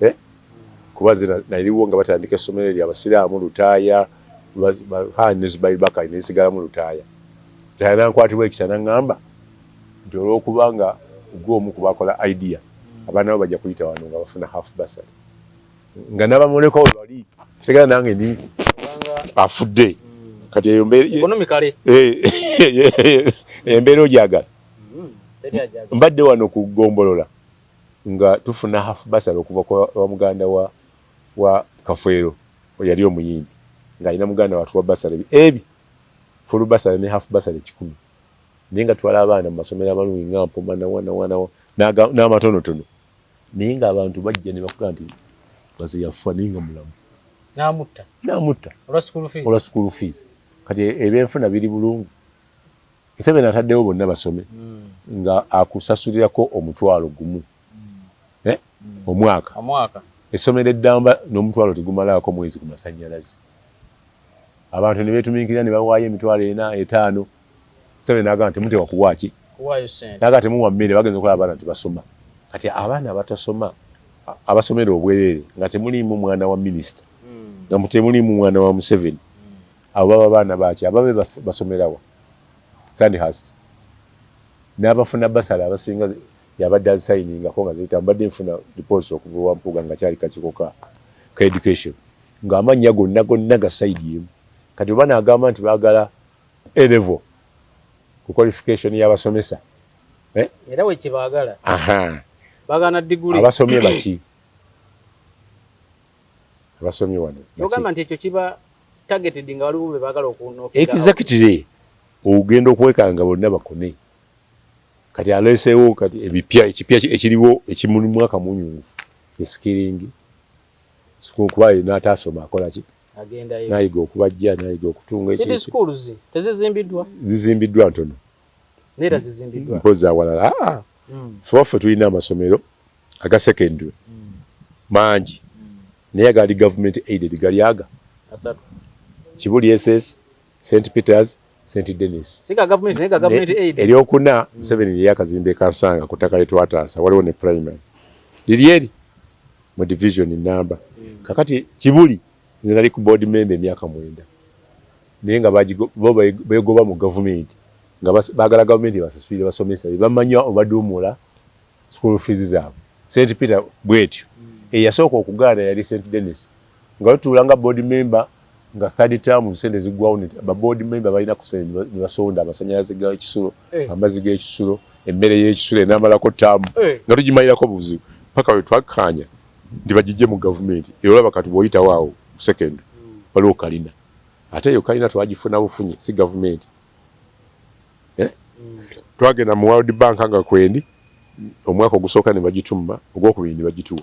[SPEAKER 1] eh? Kuba nze naliwo nga batandika essomero eryo abasiraamu Lutaaya ne Zubairi Bakari, nensigalamu Lutaaya. Lutaaya nankwatibwa ekisa, naŋŋamba nti olw'okuba nga gwe omu ku bakola idea, abaana bo bajja kuyita wano nga bafuna half bursary, nga n'abamulekwa we bali sigala nange ndi afudde. Kati eyo embeera ogyagala? Mbadde wano ku Gombolola nga tufuna half bursary okuva kwa muganda wa Kafeero, yali omuyimbi ng'alina muganda watuwa bursary ebi full bursary ne half bursary 100, naye nga twala abaana mu masomero amalungi nga Mpoma nawa n'amatonotono, naye ng'abantu bajja ne bakuga nti baze yafa naye nga mulamu.
[SPEAKER 2] N'amutta.
[SPEAKER 1] N'amutta.
[SPEAKER 2] Olwa school fees.
[SPEAKER 1] Olwa school fees. Kati ebyenfuna biri bulungi. Museveni ataddewo bonna basome nga akusasulirako 10,000 omwaka.
[SPEAKER 2] Omwaka.
[SPEAKER 1] Essomero eddamba n'omutwalo tegumalaako mwezi ku masannyalaze. Abantu ne beetumiikirira ne bawaayo 400,000, 500. Museveni n'agamba temuteekwa kuwa ki?
[SPEAKER 2] Kuwaayo ssente.
[SPEAKER 1] N'agamba temuwa mmere, bagenza okulaba abaana tebasoma. Kati abaana abatasoma, abasomera obwereere nga temuliimu mwana wa minisita, nga temuliimu mwana wa Museveni, abo baba baana baaki? Ababe basomerawa? Sandhurst. N'abafuna bursary abasinga yabadde azisayiningako nga ziyita. Mbadde nfuna reports okuva ewa Mpuuga nga kyali kakiiko ka education, ng'amannya gonna gonna ga side emu. Kati oba n'agamba nti baagala A level ku qualification y'abasomesa, eh?
[SPEAKER 2] Era we kyebaagala. Baagala diguli.
[SPEAKER 1] Abasomye baki? Abasomye wano.
[SPEAKER 2] Kyogamba nti ekyo kiba targeted nga waliwo be baagala okunookera.
[SPEAKER 1] Exactly. Ogenda okwekanga bonna bakone. Kati aleeseewo kati ebipya, ekipya ekiriwo ekimuli mwaka munyungufu skilling school, kuba n'ataasoma akola ki?
[SPEAKER 2] Agendayo.
[SPEAKER 1] N'ayiga okubajja, n'ayiga okutunga.
[SPEAKER 2] Seed schools tezizimbiddwa?
[SPEAKER 1] Zizimbiddwa ntono.
[SPEAKER 2] Neera zizimbiddwa.
[SPEAKER 1] Mpozi awalala. Ffe waffe tulina amasomero aga secondary mangi, naye agali government aided gali aga
[SPEAKER 2] 3.
[SPEAKER 1] Kibuli SS, St Peters, St Denis.
[SPEAKER 2] Si ga government, naye ga government aid.
[SPEAKER 1] Eryokuna Museveni yali akazimba e Kansanga ku ttaka lye twataasa, waliwo ne primary liri eri mu division namba. Kakati Kibuli nze nali ku board member emyaka 9, naye nga bo beegoba mu gavumenti nga baagala gavumenti ebasasulire basomesa be bamanya obaduumula school fees zaabwe. St Peter bwetyo. Eyasooka okugaana yali St Denis, nga lutuula nga board member nga third term sente ziggwawo, ba board member balina ku sente ne basonda amasanyalaze g'ekisulo, amazzi g'ekisulo, emmere y'ekisulo enaamalako ttaamu, nga tugimalirako buzibu paka we twakkaanya nti bagijje mu gavumenti. Era olaba kati bw'oyitawo awo ku secondary waliwo kalina, ate eyo kalina twagifuna bufunye, si gavumenti. Twagenda mu World Bank nga kwendi omwaka ogusooka ne bagitumma, ogwokubiri ne bagituwa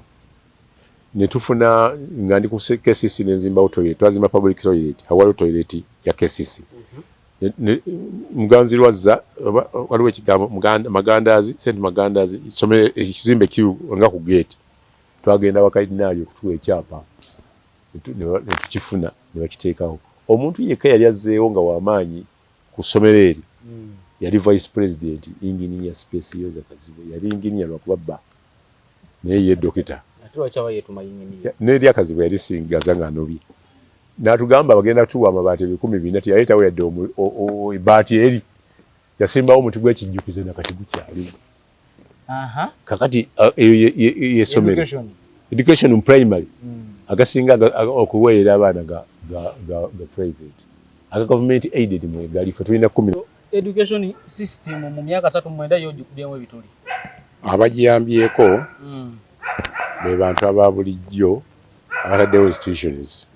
[SPEAKER 1] ne tufuna. Nga ndi ku KCC nenzimbawo toilet, twazimba public toilet, awaliwo toilet ya KCC. Muganzi lwazza waliwo ekigambo Magandazi, St Magandazi somero, ekizimbe kiri nga ku gate. Twagenda bakadinaali okutuwa ekyapa ne tukifuna ne bakiteekawo. Omuntu yekka yali azzeewo nga wamaanyi ku ssomero eryo yali vice president, Engineer Specioza Kazibwe. Yali engineer lwakuba bba, naye ye dokita. N'eri Akazibwe yali singaza ng'anobye n'atugamba bagenda tuwa amabaati 400,000. Teyaleetawo yadde ebbaati eri, yasimbawo omuti gw'ekijjukizo nakati gukyaliwo. Kakati eyo yessomero education primary. Agasinga okuweerera abaana ga private, aga government aided mwegali ffe tulina 10.
[SPEAKER 2] Education system mu myaka 39 yo ogikubyemu ebituli.
[SPEAKER 1] Abagiyambyeko be bantu aba bulijjo abataddewo institutions.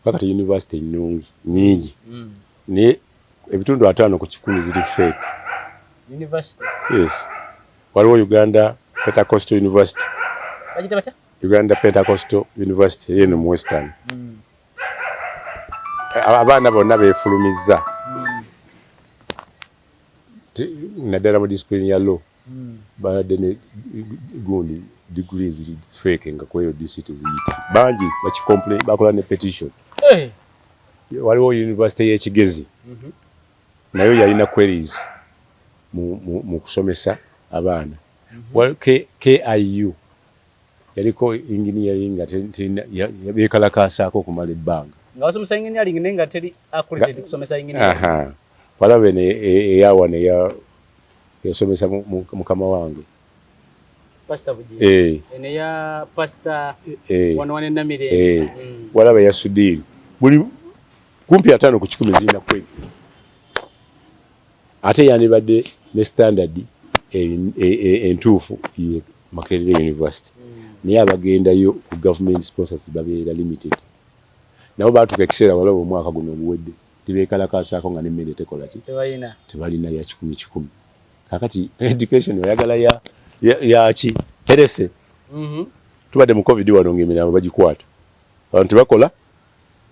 [SPEAKER 1] Kakati university ennungi nyingi, naye 50% ziri fake.
[SPEAKER 2] University?
[SPEAKER 1] Yes, waliwo Uganda Pentecostal University.
[SPEAKER 2] Bagiyita batya?
[SPEAKER 1] Uganda Pentecostal University eri eno mu Western. Abaana bonna beefulumizza. Naddala mu discipline ya law, babadde ne gundi degree ziri fake nga kweyo DC teziyita. Bangi bakicomplain, bakola ne petition. Waliwo university y'Ekigezi, nayo yalina queries mu kusomesa abaana. Well, KIU yaliko engineering nga beekalakaasaako okumala ebbanga.
[SPEAKER 2] Nga basomesa engineering naye nga teri accredited kusomesa engineering.
[SPEAKER 1] Aha. Walaba eno eyawano eya yasomesa mukama wange.
[SPEAKER 2] Pastor Bugingo. Eno eya Pastor wano wane Namirembe.
[SPEAKER 1] Walaba eya Sudhir. Buli kumpi 50% zirina query. Ate yandibadde ne standard entuufu ye Makerere University. Naye abagendayo ku government sponsors babeera limited. Nabo baatuuka ekiseera, walaba omwaka guno oguwedde tibeekalakaasaako nga n'emmere tekola ki?
[SPEAKER 2] Tebalina.
[SPEAKER 1] Tebalina ya kikumi kikumi. Kakati education oyagala ya ki? Health. Tubadde mu COVID wano ng'emirambo bagikwata. Abantu tebakola,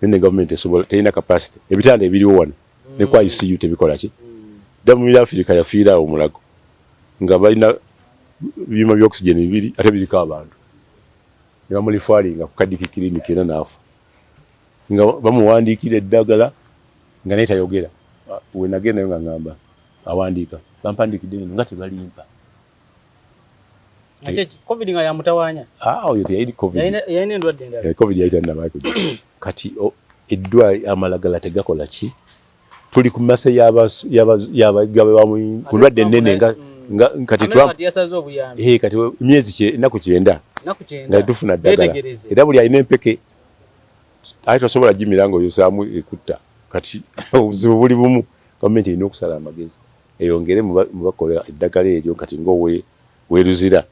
[SPEAKER 1] naye ne gavumenti esobola terina capacity. Ebitanda ebiriwo wano ne ku ICU tebikola ki? Dda mu Africa yafiira awo Mulago nga balina byuma bya oxygen bibiri ate biriko abantu. Ne bamureferringa ku Cardiac Clinic era n'afa. Nga bamuwandiikira eddagala nga naye tayogera. We nagendayo nga ngamba awandiika, bampandiikidde bino nga tebalimpa.
[SPEAKER 2] Ate COVID nga yamutawaanya.
[SPEAKER 1] Ah, oyo teyali COVID.
[SPEAKER 2] Yalina endwadde endala.
[SPEAKER 1] COVID yali tannaba kujja. Kati eddwaliro amalagala tegakola ki? Tuli ku mase y'abagabe bamu ku ndwadde ennene nga kati
[SPEAKER 2] America kati yasaze obuyambi.
[SPEAKER 1] Kati emyezi ennaku 90
[SPEAKER 2] Nnaku 90.
[SPEAKER 1] nga tetufuna ddagala.
[SPEAKER 2] Beetegereze.
[SPEAKER 1] Era buli alina empeke ate tosobola gimira ng'oyosaamu ekutta. Kati obuzibu buli bumu, gavumenti erina okusala amagezi eyongere mu bakola eddagala eryo kati ng'owe weruzira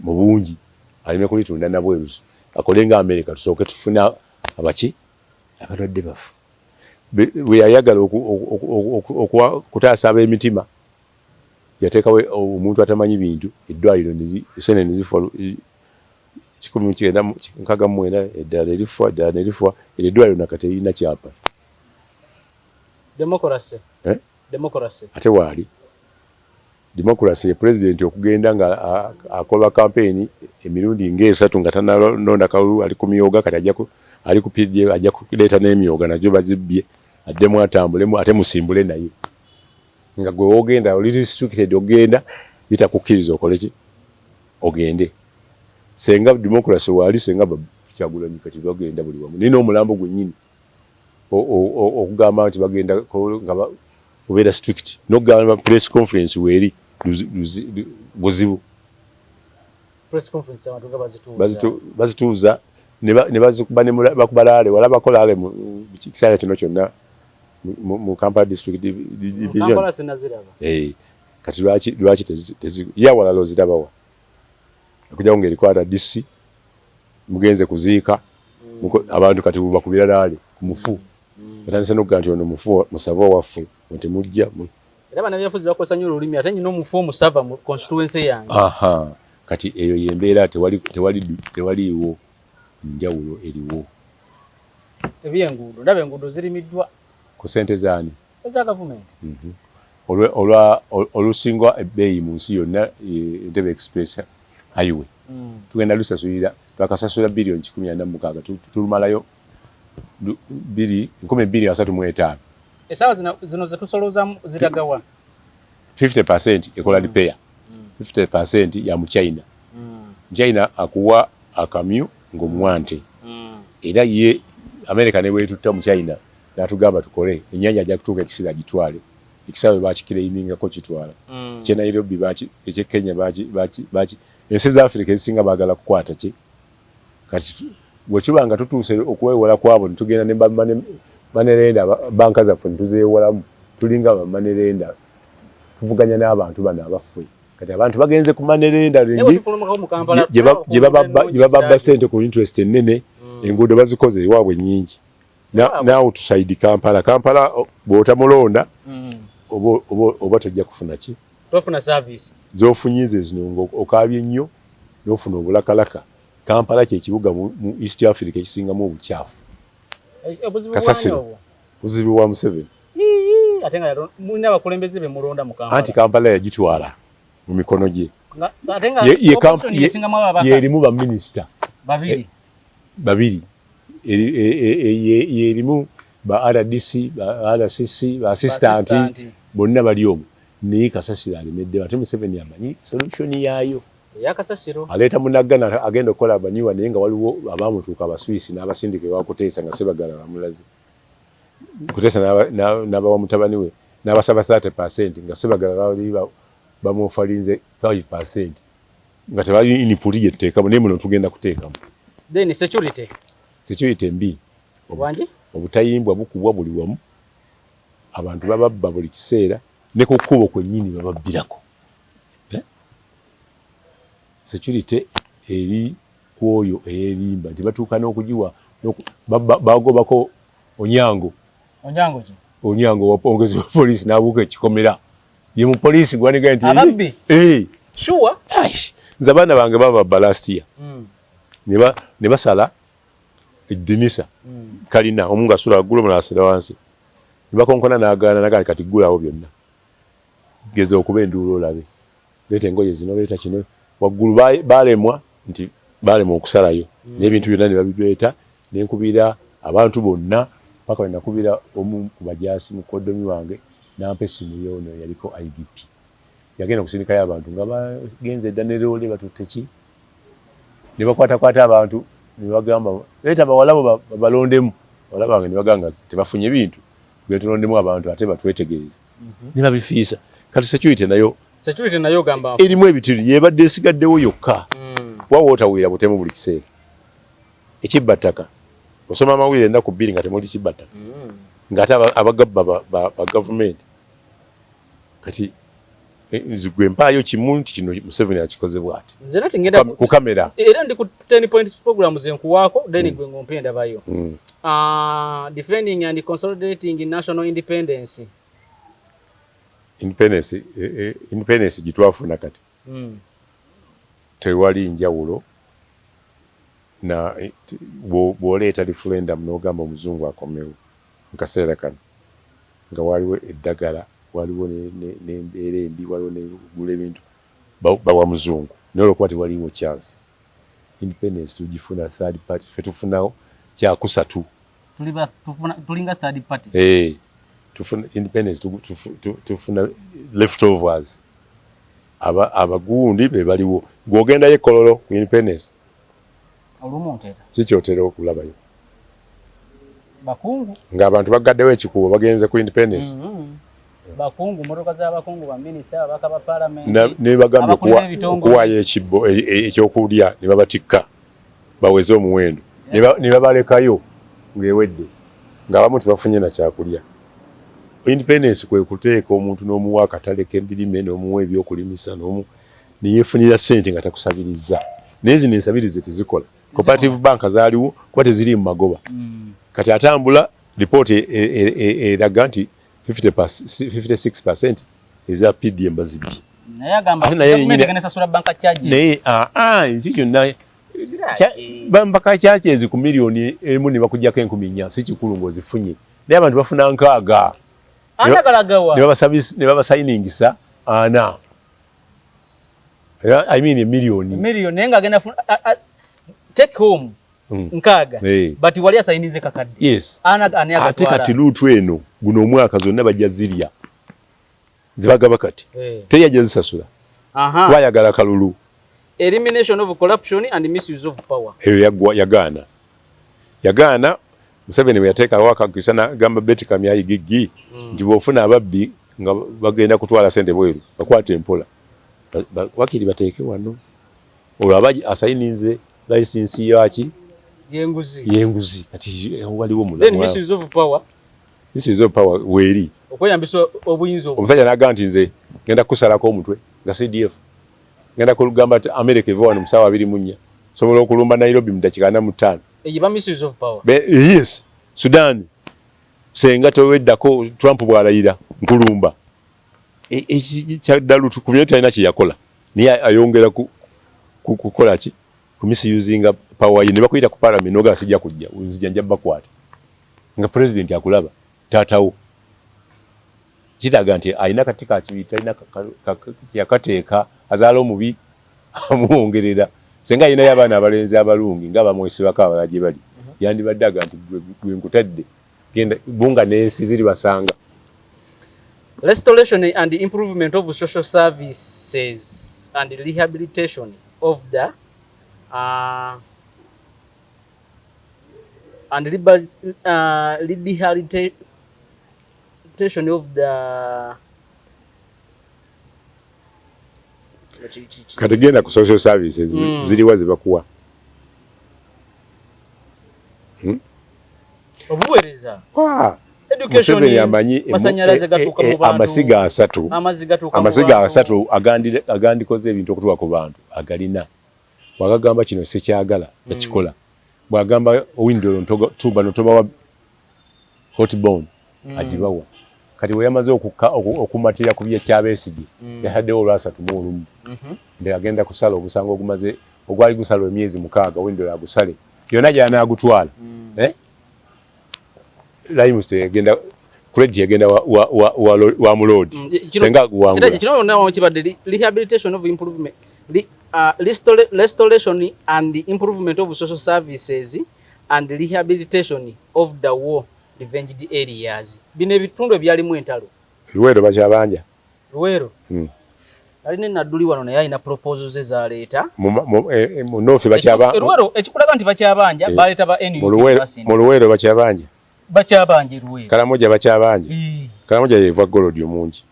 [SPEAKER 1] mu bungi, aleme kulitunda nabweruzi, akole nga America, tusooke tufune abaki abalwadde bafu. Bwe yayagala kutaasa ab'emitima, yateekawo omuntu atamanyi bintu, eddwaliro esente ne zifa 169, eddala ne lifa, eddala ne lifa, eryo eddwaliro nakati terina kyapa.
[SPEAKER 2] Democracy.
[SPEAKER 1] Eh?
[SPEAKER 2] Democracy.
[SPEAKER 1] Ate waali democracy ye president okugenda nga akola campaign emirundi ng'esatu nga tanalonda kalulu, ali ku myoga, kati ajja ali ku PDM, ajja kuleeta n'emyoga nagyo bazibbye, addemu atambulemu ate musimbule naye nga gwe wogenda oli restricted, ogenda bitakukkiriza okole ki, ogende. Senga democracy waali, senga Kyagulanyi kati bagenda buli wamu naye n'omulambo gwennyini okugamba nti bagenda nga obeera strict n'okugamba press conference weeri buzibu.
[SPEAKER 2] Press conference abantu nga bazituuza.
[SPEAKER 1] Bazituuza ne bazikuba ne bakuba rally, walabako rally mu kiseera kino kyonna mu Kampala District Division?
[SPEAKER 2] Kampala sinaziraba.
[SPEAKER 1] Kati lwaki ye awalala ozirabawa okujjako ng'eriko RDC mugenze kuziika abantu, kati bakubira rally ku mufu, batandise n'okugamba nti ono mufu musava waffe, mwe temujja.
[SPEAKER 2] Era bannabyabufuzi bakozesa nnyo olulimi, ate nyina omufu omusava mu constituency yange.
[SPEAKER 1] Aha, kati eyo yembeera, tewaliiwo njawulo eriwo.
[SPEAKER 2] Ebyenguudo, ndaba enguudo zirimiddwa.
[SPEAKER 1] Ku ssente zaani?
[SPEAKER 2] Eza gavumenti.
[SPEAKER 1] Olusinga ebbeeyi mu nsi yonna, Entebbe Express Highway, tugenda lusasulira, twakasasula biliyoni 146, tulumalayo 2035.
[SPEAKER 2] Essaawa zino zetusoloozamu ziragawa?
[SPEAKER 1] 50% ekola repair, 50% ya Muchina. Muchina akuwa akamyu ng'omuwa nte. Era ye America ne bwetutta mu China n'atugamba tukole ennyanja, ajja kutuuka ekiseera agitwale. Ekisaawe bakiclaimingako kitwala ekye Nairobi, ekye Kenya, baki ensi za Africa ezisinga baagala kukwata ki. Kati bwe kiba nga tutuuse okwewola kwabo ne tugenda ne money lender, banka zaffe ne tuzeewolamu, tulinga ba money lender, tuvuganya n'abantu bano abaffe. Kati abantu bagenze ku money lender gye bababba sente ku interest ennene. Enguudo bazikoze ewaabwe nnyingi naawe tusaidi Kampala. Kampala bw'otamulonda oba tojja kufuna ki?
[SPEAKER 2] Tofuna service.
[SPEAKER 1] Zofunyize zino nga okaabye nnyo n'ofuna obulakalaka. Kampala kyekibuga mu East Africa ekisingamu obukyafu.
[SPEAKER 2] Obuzibu
[SPEAKER 1] Kasasiro. Buzibu bwa Museveni.
[SPEAKER 2] Ate nga mulina abakulembeze be mulonda mu Kampala.
[SPEAKER 1] Anti Kampala yagitwala mu mikono gye.
[SPEAKER 2] Ate nga yesingamu ababaka.
[SPEAKER 1] Yerimu ba minisita
[SPEAKER 2] babiri.
[SPEAKER 1] Babiri. Yerimu ba RDC, ba RCC, ba assistant bonna bali omwo. Naye kasasiro alemeddewo, ate Museveni amanyi solution yaayo.
[SPEAKER 2] Eyakasasiro.
[SPEAKER 1] Aleeta munnaggana agenda okukola abaniwa, naye nga waliwo abaamutuuka Abaswisi n'abasindika ewa Kuteesa nga Sebagala bamulaze. Kuteesa n'abawa mutabani we n'abasaba 30% nga Sebagala bali bamuofalinze 5% nga tebali input gye tuteekamu, naye muno tugenda kuteekamu.
[SPEAKER 2] Then security.
[SPEAKER 1] Security mbi.
[SPEAKER 2] Wangi?
[SPEAKER 1] Obutayimbwa bukubwa buli wamu. Abantu bababba buli kiseera, ne ku kkubo kwennyini bababbirako. Security eri ku oyo eyeerimba nti batuuka n'okugiwa bagobako Onyango.
[SPEAKER 2] Onyango ki?
[SPEAKER 1] Onyango omwogezi wa poliisi n'abuuka ekikomera. Ye mu poliisi gwaniga nti
[SPEAKER 2] ababbi.
[SPEAKER 1] Eh.
[SPEAKER 2] Sure.
[SPEAKER 1] Nze abaana bange bababba last year. Ne basala eddinisa. Kalina omu ng'asula waggulu omulala asula wansi. Ne bakonkona n'agaana n'agaana kati ggulawo byonna. Geza okuba enduulu olabe. Leeta engoye zino, leeta kino. Waggulu baalemwa nti baalemwa okusalayo. N'ebintu byonna ne babireeta ne nkubira abantu bonna paka we nakubira omu ku bajaasi mukoddomi wange n'ampa essimu y'ono eyaliko IGP. Yagenda okusindikayo abantu nga bagenze dda ne loole batutte ki ne bakwatakwata abantu ne bagamba leeta bawala bo babalondemu. Bawala bange ne bagamba nga tebafunye bintu tugende tulondemu abantu ate batwetegereze. Ne babifiisa. Kati security nayo
[SPEAKER 2] Security nayo ogamba
[SPEAKER 1] erimu ebitiri yebadde esigaddewo yokka. Kuba wootawiira butemu buli kiseera. Ekibba ttaka osoma amawulire ennaku bbiri nga temuli kibba ttaka. Ng'ate abagabba ba gavumenti. Kati gwe mpaayo kimu nti kino Museveni akikoze bw'ati.
[SPEAKER 2] Nze nati ngenda
[SPEAKER 1] ku kamera.
[SPEAKER 2] Era ndi ku 10 points program ze nkuwaako then gwe ng'ompa endabayo. Defending and consolidating national independence.
[SPEAKER 1] Independence, independence gye twafuna kati. Tewali njawulo na bw'oleeta referendum n'ogamba omuzungu akomewo mu kaseera kano nga waliwo eddagala, waliwo n'embeera embi, waliwo n'okugula ebintu bawa muzungu, naye olw'okuba tewaliwo chance. Independence tugifuna third party, ffe tufunawo kyakusatu.
[SPEAKER 2] Tulinga third party.
[SPEAKER 1] Tufuna independence, tufuna leftovers. Abagundi be baliwo. Gw'ogendayo e Kololo ku independence.
[SPEAKER 2] Olumu ntera.
[SPEAKER 1] Kiki otera okulabayo?
[SPEAKER 2] Bakungu.
[SPEAKER 1] Ng'abantu bagaddewo ekikubo bagenze ku independence.
[SPEAKER 2] Bakungu, mmotoka z'abakungu, ba minisita, ababaka ba paalamenti,
[SPEAKER 1] ne bagambye
[SPEAKER 2] abakulira
[SPEAKER 1] okuwaayo ekibbo ekyokulya ne babatikka baweze omuwendo ne babalekayo ng'ewedde ng'abamu tebafunye na kyakulya. Independence kwe kuteeka omuntu n'omuwa akatale k'ebirime n'omuwa ebyokulimisa ne yeefunira ssente nga takusabirizza. Naye zino ensabirize tezikola. Cooperative bank zaaliwo kuba teziri mu magoba. Kati atambula lipooti eraga nti 56% eza PDM bazibye.
[SPEAKER 2] Naye agamba
[SPEAKER 1] Ate naye
[SPEAKER 2] gavumenti
[SPEAKER 1] yennyini
[SPEAKER 2] egenda esasula bank charges.
[SPEAKER 1] Naye ensi kyonna banka charges ku miliyoni emu ne bakuggyako 4,000 si kikulu ng'ozifunye. Naye abantu bafuna 60.
[SPEAKER 2] Anagalagawa.
[SPEAKER 1] Ne babasayiningisa 4. I mean miliyoni.
[SPEAKER 2] Miliyoni naye ng'agenda take home 60. But wali asayinize kakadde.
[SPEAKER 1] Yes.
[SPEAKER 2] Ana ani
[SPEAKER 1] Ate
[SPEAKER 2] agatwala.
[SPEAKER 1] Kati luutu eno guno omwaka zonna bajja zirya. Zibagaba kati. Teri ajja zisasula. Bayagala kalulu.
[SPEAKER 2] Elimination of corruption and misuse of power.
[SPEAKER 1] Eyo yagaana. Yagaana Museveni bwe yateekawo akakisa n'agamba Betty Kamya Igigi nti bw'ofuna ababbi nga bagenda kutwala ssente bweru bakwate empola. Wakiri bateeke wano. Olwo aba asayininze license yaki?
[SPEAKER 2] Y'enguzi.
[SPEAKER 1] Y'enguzi. Kati waliwo
[SPEAKER 2] Then
[SPEAKER 1] mulamu.
[SPEAKER 2] misuse of power.
[SPEAKER 1] Misuse of power weeri.
[SPEAKER 2] Okweyambisa obuyinza obwo.
[SPEAKER 1] Omusajja n'agamba nti nze ngenda kukusalako omutwe nga CDF. Ngenda kugamba nti America eva wano mu ssaawa 24. Sobola okulumba Nairobi mu ddakiika 45.
[SPEAKER 2] Eyo ba misuse of power.
[SPEAKER 1] Yes. Sudan. Senga toweddako Trump bw'alayira nkulumba. Kyaddalu ku talina kye yakola. Naye ayongera kukola ki? Ku misusinga power ye ne bakuyita ku parliament n'ogamba sijja kujja, nzija nja bakwata. Nga president akulaba taatawo. Kiraga nti alina kati kakibiri, talina yakateeka, azaala omubi amuwongerera. Senga alinayo abaana abalenzi abalungi nga bamwesibako abalala gye bali, yandibadde aga nti gwe nkutadde, genda bunga n'ensi ziri basanga.
[SPEAKER 2] Restoration and improvement of social services and rehabilitation of the and rehabilitation of the
[SPEAKER 1] Kati genda ku social services, ziriwa zibakuwa?
[SPEAKER 2] Obuweereza.
[SPEAKER 1] Museveni amanyi amasiga 3, amasiga 3 agandikoze ebintu okutuuka ku bantu agalina. Bw'agamba kino sikyagala, yakikola. Bw'agamba window tumba notobawa hot bone, agibawa. Kati bwe yamaze okumatira ku byekyabesigye, yataddewo olwasatu mu olumu. Nti agenda kusala omusango ogumaze ogwali gusalwa emyezi 6, window agusale yonna gy'anaagutwala. Limestone egenda, credit egenda wa mulodi. Senga guwangula.
[SPEAKER 2] Kino kyonna kibadde rehabilitation of improvement, restoration and improvement of social services and rehabilitation of the war revenged areas. Bino ebitundu ebyalimu entalo.
[SPEAKER 1] Luweero bakyabanja.
[SPEAKER 2] Luweero. Alina Nadduli wano naye alina proposals ze zaleeta.
[SPEAKER 1] Mu North bakyabanja.
[SPEAKER 2] Luweero ekikulaga nti bakyabanja, baleeta ba NUP.
[SPEAKER 1] Mu Luweero bakyabanja.
[SPEAKER 2] Bakyabanja Luweero.
[SPEAKER 1] Karamoja bakyabanja. Karamoja yeva gold omungi.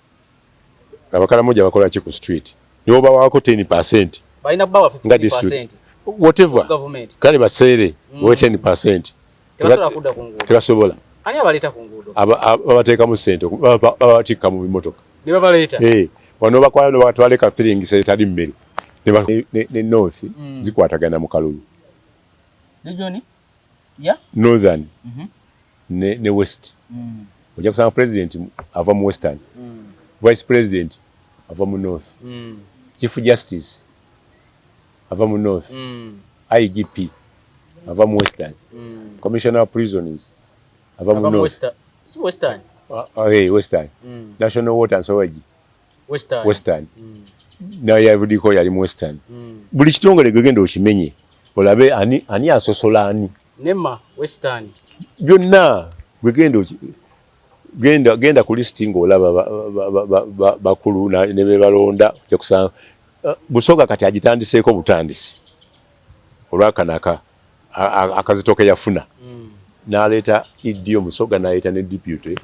[SPEAKER 1] Abakaramoja bakola ki ku street? Nibo bawaako 10%.
[SPEAKER 2] Balina kubawa 50%.
[SPEAKER 1] Whatever. Kale baseere bawe 10%.
[SPEAKER 2] Tebasobola kudda ku nguudo.
[SPEAKER 1] Tebasobola.
[SPEAKER 2] Ani abaleeta ku nguudo?
[SPEAKER 1] Babateekamu ssente, babatikka mu bimotoka.
[SPEAKER 2] Ne babaleeta?
[SPEAKER 1] Wano bakwala no batwale kapiringisa etali mmere. Ne North zikwatagana mu kalulu.
[SPEAKER 2] Region? Yeah.
[SPEAKER 1] Northern. Ne West. Ojja kusanga president ava mu Western. Vice president ava mu North. Chief Justice ava mu North. IGP ava mu Western. Commissioner of Prisons ava mu North.
[SPEAKER 2] Si Western.
[SPEAKER 1] Western. National Water and Sewage.
[SPEAKER 2] Western.
[SPEAKER 1] Western. Naye yavudiko yali mu Western. Buli kitongole gwegenda okimenye olabe ani asosola ani.
[SPEAKER 2] Nema Western.
[SPEAKER 1] Byonna gwegenda genda ku list ng'olaba bakulu ne be balonda, ojja kusanga Busoga kati agitandiseeko butandisi olwakanaka akazito ke yafuna. N'aleeta ED omusoga, n'aleeta ne deputy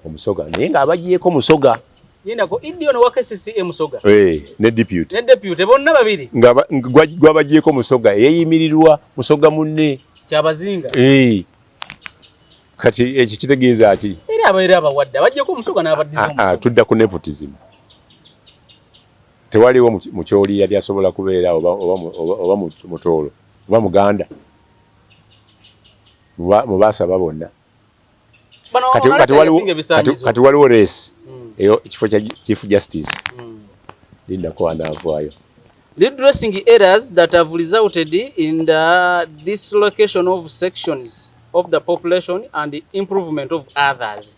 [SPEAKER 1] omusoga, naye ng'abagyeko musoga.
[SPEAKER 2] Yendako ED ono wa KCCA musoga.
[SPEAKER 1] Ne deputy.
[SPEAKER 2] Ne deputy bonna babiri.
[SPEAKER 1] Nga gwabagyeko musoga, yeeyimirirwa musoga munne.
[SPEAKER 2] Kyabazinga.
[SPEAKER 1] Kati ekyo kitegeeza ki?
[SPEAKER 2] Era abaera abawadde abagyeko omusoga n'abaddiza omusoga.
[SPEAKER 1] Tudda ku nepotism. Tewaliwo mukyoli yali asobola kubeera oba mutoolo oba muganda mubaasaba bonna. Kati waliwo race eyo ekifo kya Chief Justice. Lindako anaavaayo.
[SPEAKER 2] Redressing errors that have resulted in the dislocation of sections of the population and the improvement of others.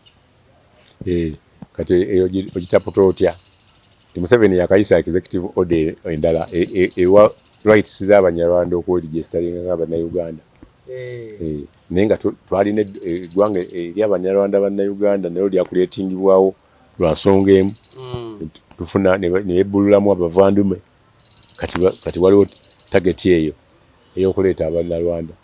[SPEAKER 1] Kati eyo ogitaputa otya? Museveni yakayisa executive order endala ewa rights z'Abanyarwanda okweregisteringa ng'Abannayuganda. Naye nga twalina eggwanga ery'Abanyarwanda Bannayuganda nayo lyakuleetingibwawo lwa nsonga emu. Tufuna ne bebbululamu abavandume. Kati waliwo target eyo ey'okuleeta Abanyarwanda.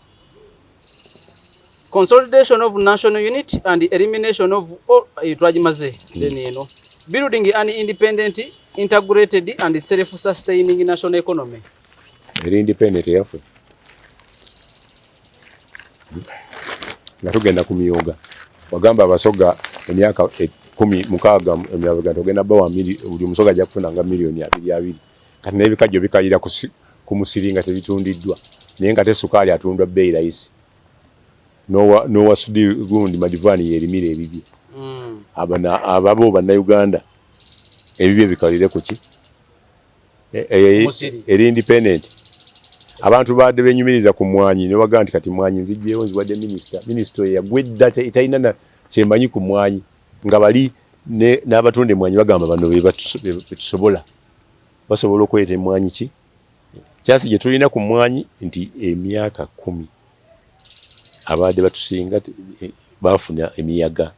[SPEAKER 2] Consolidation of national unity and elimination of all twagimaze then eno building an independent, integrated and self-sustaining national economy.
[SPEAKER 1] Eri independent yaffe. Nga tugenda ku myoga. Wagamba Abasoga emyaka 16 emyaka tugenda bawa buli musoga ajja kufuna nga miliyoni 22. Kati n'ebikajjo bikalira ku musiri nga tebitundiddwa. Naye nga te sukaali atundwa bbeeyi layisi. N'owa Sudi gundi Madivani yeerimira ebibye. Ababo Bannayuganda ebibye bikalire ku ki? Eri independent. Abantu baadde benyumiriza ku mwanyi ne bagamba nti kati mwanyi nzigyewo nziwadde minisita. Minisita oyo yagwa edda talina na kyemanyi ku mwanyi nga bali N'abatunda emwanyi bagamba bano betusobola, basobola okuleeta emwanyi. Ki kyasi gye tulina ku mwanyi nti emyaka 10 abadde batusinga bafuna emiyaga,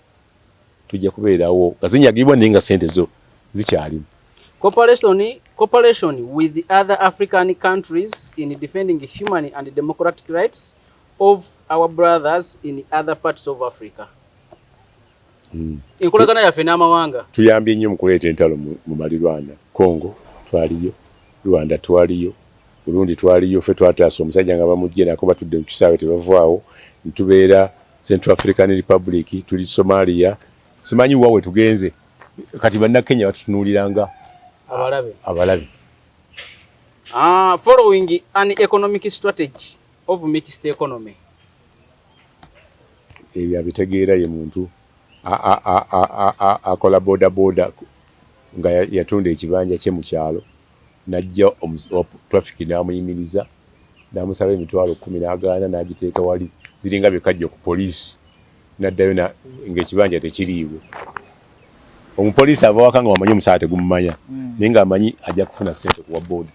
[SPEAKER 1] tujja kubeerawo nga zinyagibwa, naye nga sente zo zikyalimu.
[SPEAKER 2] Cooperation with other African countries in defending human and democratic rights of our brothers in other parts of Africa. Enkolagana yaffe n'amawanga.
[SPEAKER 1] Tuyambye nnyo mu kuleeta entalo mu malirwana. Congo twaliyo, Rwanda twaliyo, Burundi twaliyo. Ffe twataasa omusajja nga bamugje nako, batudde mu kisaawe tebavaawo. Ntubeera Central African Republic, tuli Somalia, simanyi wa we tugenze. Kati Bannakenya batutunuuliranga
[SPEAKER 2] abalabe.
[SPEAKER 1] Abalabe.
[SPEAKER 2] Following an economic strategy of mixed economy.
[SPEAKER 1] Ebyo abitegeera ye muntu akola boda boda nga yatunda ekibanja kye mu kyalo, najja traffic n'amuyimiriza, n'amusaba 100,000, n'agaana, n'agiteeka wali ziringa bikajjo ku poliisi, n'addayo ng'ekibanja tekiriiwo. Omupoliisi ava waka nga wamanyi omusaala tegumumanya, naye ng'amanyi ajja kufuna ssente kuwa boda.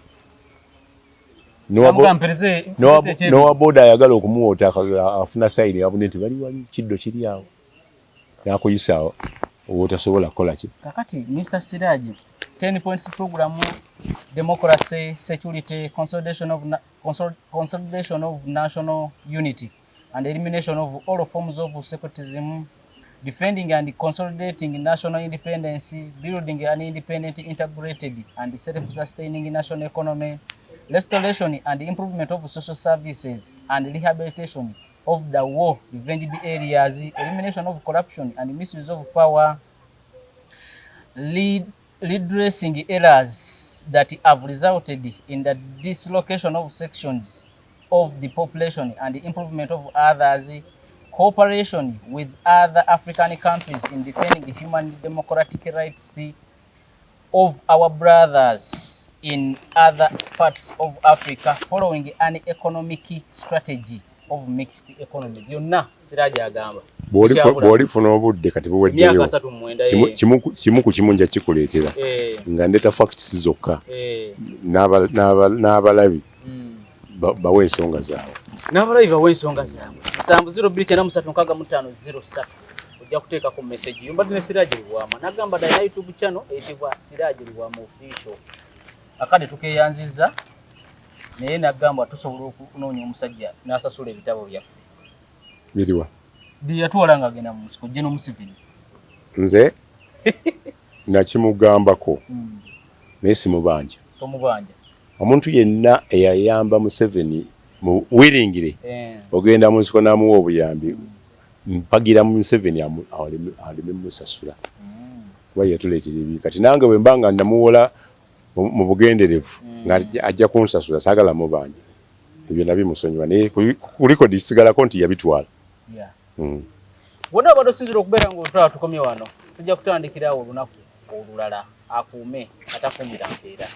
[SPEAKER 1] N'owa boda ayagala okumuwoota afuna sayini abune nti bali wali kiddo kiri awo, n'akuyisa owotasobola kukola ki.
[SPEAKER 2] Kakati Mr. Siraji, 10 points program, democracy, security, consolidation of national unity and elimination of all forms of secretism, defending and consolidating national independence, building an independent, integrated and self-sustaining national economy, restoration and improvement of social services and rehabilitation of the war ravaged areas, elimination of corruption and misuse of power, redressing errors that have resulted in the dislocation of sections of the population and the improvement of others, cooperation with other African countries in defending human democratic rights of our brothers in other parts of Africa, following an economic strategy of mixed economy. Byonna Siraji agamba.
[SPEAKER 1] Bw'olifuna obudde, kati buweddeyo,
[SPEAKER 2] Emyaka 39.
[SPEAKER 1] Kimu ku kimu nja kikuleetera nga ndeeta facts zokka n'abalabi bawe ensonga zaabwe.
[SPEAKER 2] N'abalabi bawe ensonga zaabwe. 7 02 93 65 03, ojja kuteekako message yo. Mbadde ne Siraji Lubwama, nagamba ddala YouTube channel eyitibwa Siraji Lubwama Official. Akadde tukeeyanzizza, naye nagamba tusobola okunoonya omusajja n'asasula ebitabo byaffe.
[SPEAKER 1] Biriwa?
[SPEAKER 2] Bye yatwala ng'agenda mu nsiko, General Museveni.
[SPEAKER 1] Nze nakimugambako, naye simubanja.
[SPEAKER 2] Tomubanja.
[SPEAKER 1] Omuntu yenna eyayamba Museveni mu wiringire ogenda mu nsiko n'amuwa obuyambi, mpagira Museveni aleme musasula, kuba yatuleetera ebibi. Kati nange bwe mba nga namuwola mu bugenderevu nga ajja kunsasula, saagala mubanja. Ebyo nabimusonyiwa, naye ku record kisigalako nti yabitwala.
[SPEAKER 2] Wonna obadde osinzira okubeera ng'otwala, tukomye wano, tujja kutandikirawo olunaku olulala. Akuume atakuumira mpeera.